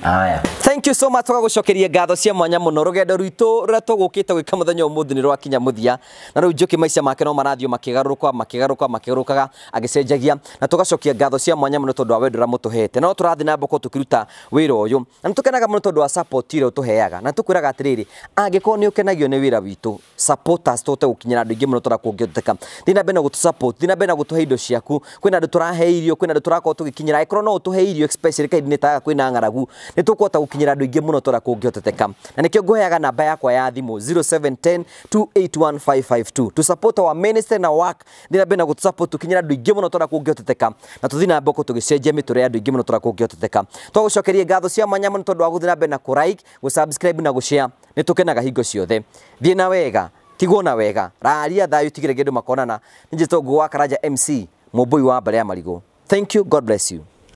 Aya. Thank you so much tũgagũcokeria ngatho cia mwanya mũno. Rũgendo rwitũ rũrĩa tũgũkĩte gwĩka mũthenya ũmũthĩ nĩ rwakinya mũthia. Na rĩu Njũkĩ maica make no marathiĩ makĩgarũrũka makĩgarũrũka makĩgarũrũkaga agĩcenjagia, na tũgacokia ngatho cia mwanya mũno tondũ wa wendo ũrĩa mũtũhete. No tũrathiĩ na mbere tũkĩruta wĩra ũyũ na nĩ tũkenaga mũno tondũ wa support ĩrĩa ũtũheaga, na tũkwĩraga atĩrĩrĩ, angĩkorwo nĩ ũkenagio nĩ wĩra witũ, support us tũhote gũkinyĩra andũ aingĩ mũno tũrĩa kũngĩhoteka. Thiĩ na mbere na gũtũ support, thiĩ na mbere na gũtũhe indo ciaku. Kwĩna andũ tũrahe irio, kwĩna andũ tũrakorwo tũgĩkinyĩra. Angĩkorwo no ũtũhe irio especially kahinda-inĩ ta gaka kwĩna ng'aragu, nĩ tũkũhota gũkinyĩra tũkinyĩra andũ aingĩ mũno tũrĩa kũngĩhoteteka. Na nĩkĩo ngũheaga namba yakwa ya thimũ 0710 281552 to support our ministry na work. Thiĩ na mbere na gũtũ-support tũkinyĩra andũ aingĩ mũno tũrĩa kũngĩhoteteka, na tũthiĩ na mbere tũgĩcenjia mĩtũrĩre ya andũ aingĩ mũno tũrĩa kũngĩhoteteka. Twagũcokerie ngatho cia mwanya mũno tondũ wa gũthiĩ na mbere na kũ-like, gũ-subscribe na gũ-share. Nĩ tũkenaga hingo ciothe. Thiĩ na wega, tigwo na wega, raria thayũ, tigĩrĩre andũ makonana. Nĩ njĩtwo Ngũgũ wa Karanja MC, mũmbũi wa mbarĩ ya marigũ. Thank you, God bless you.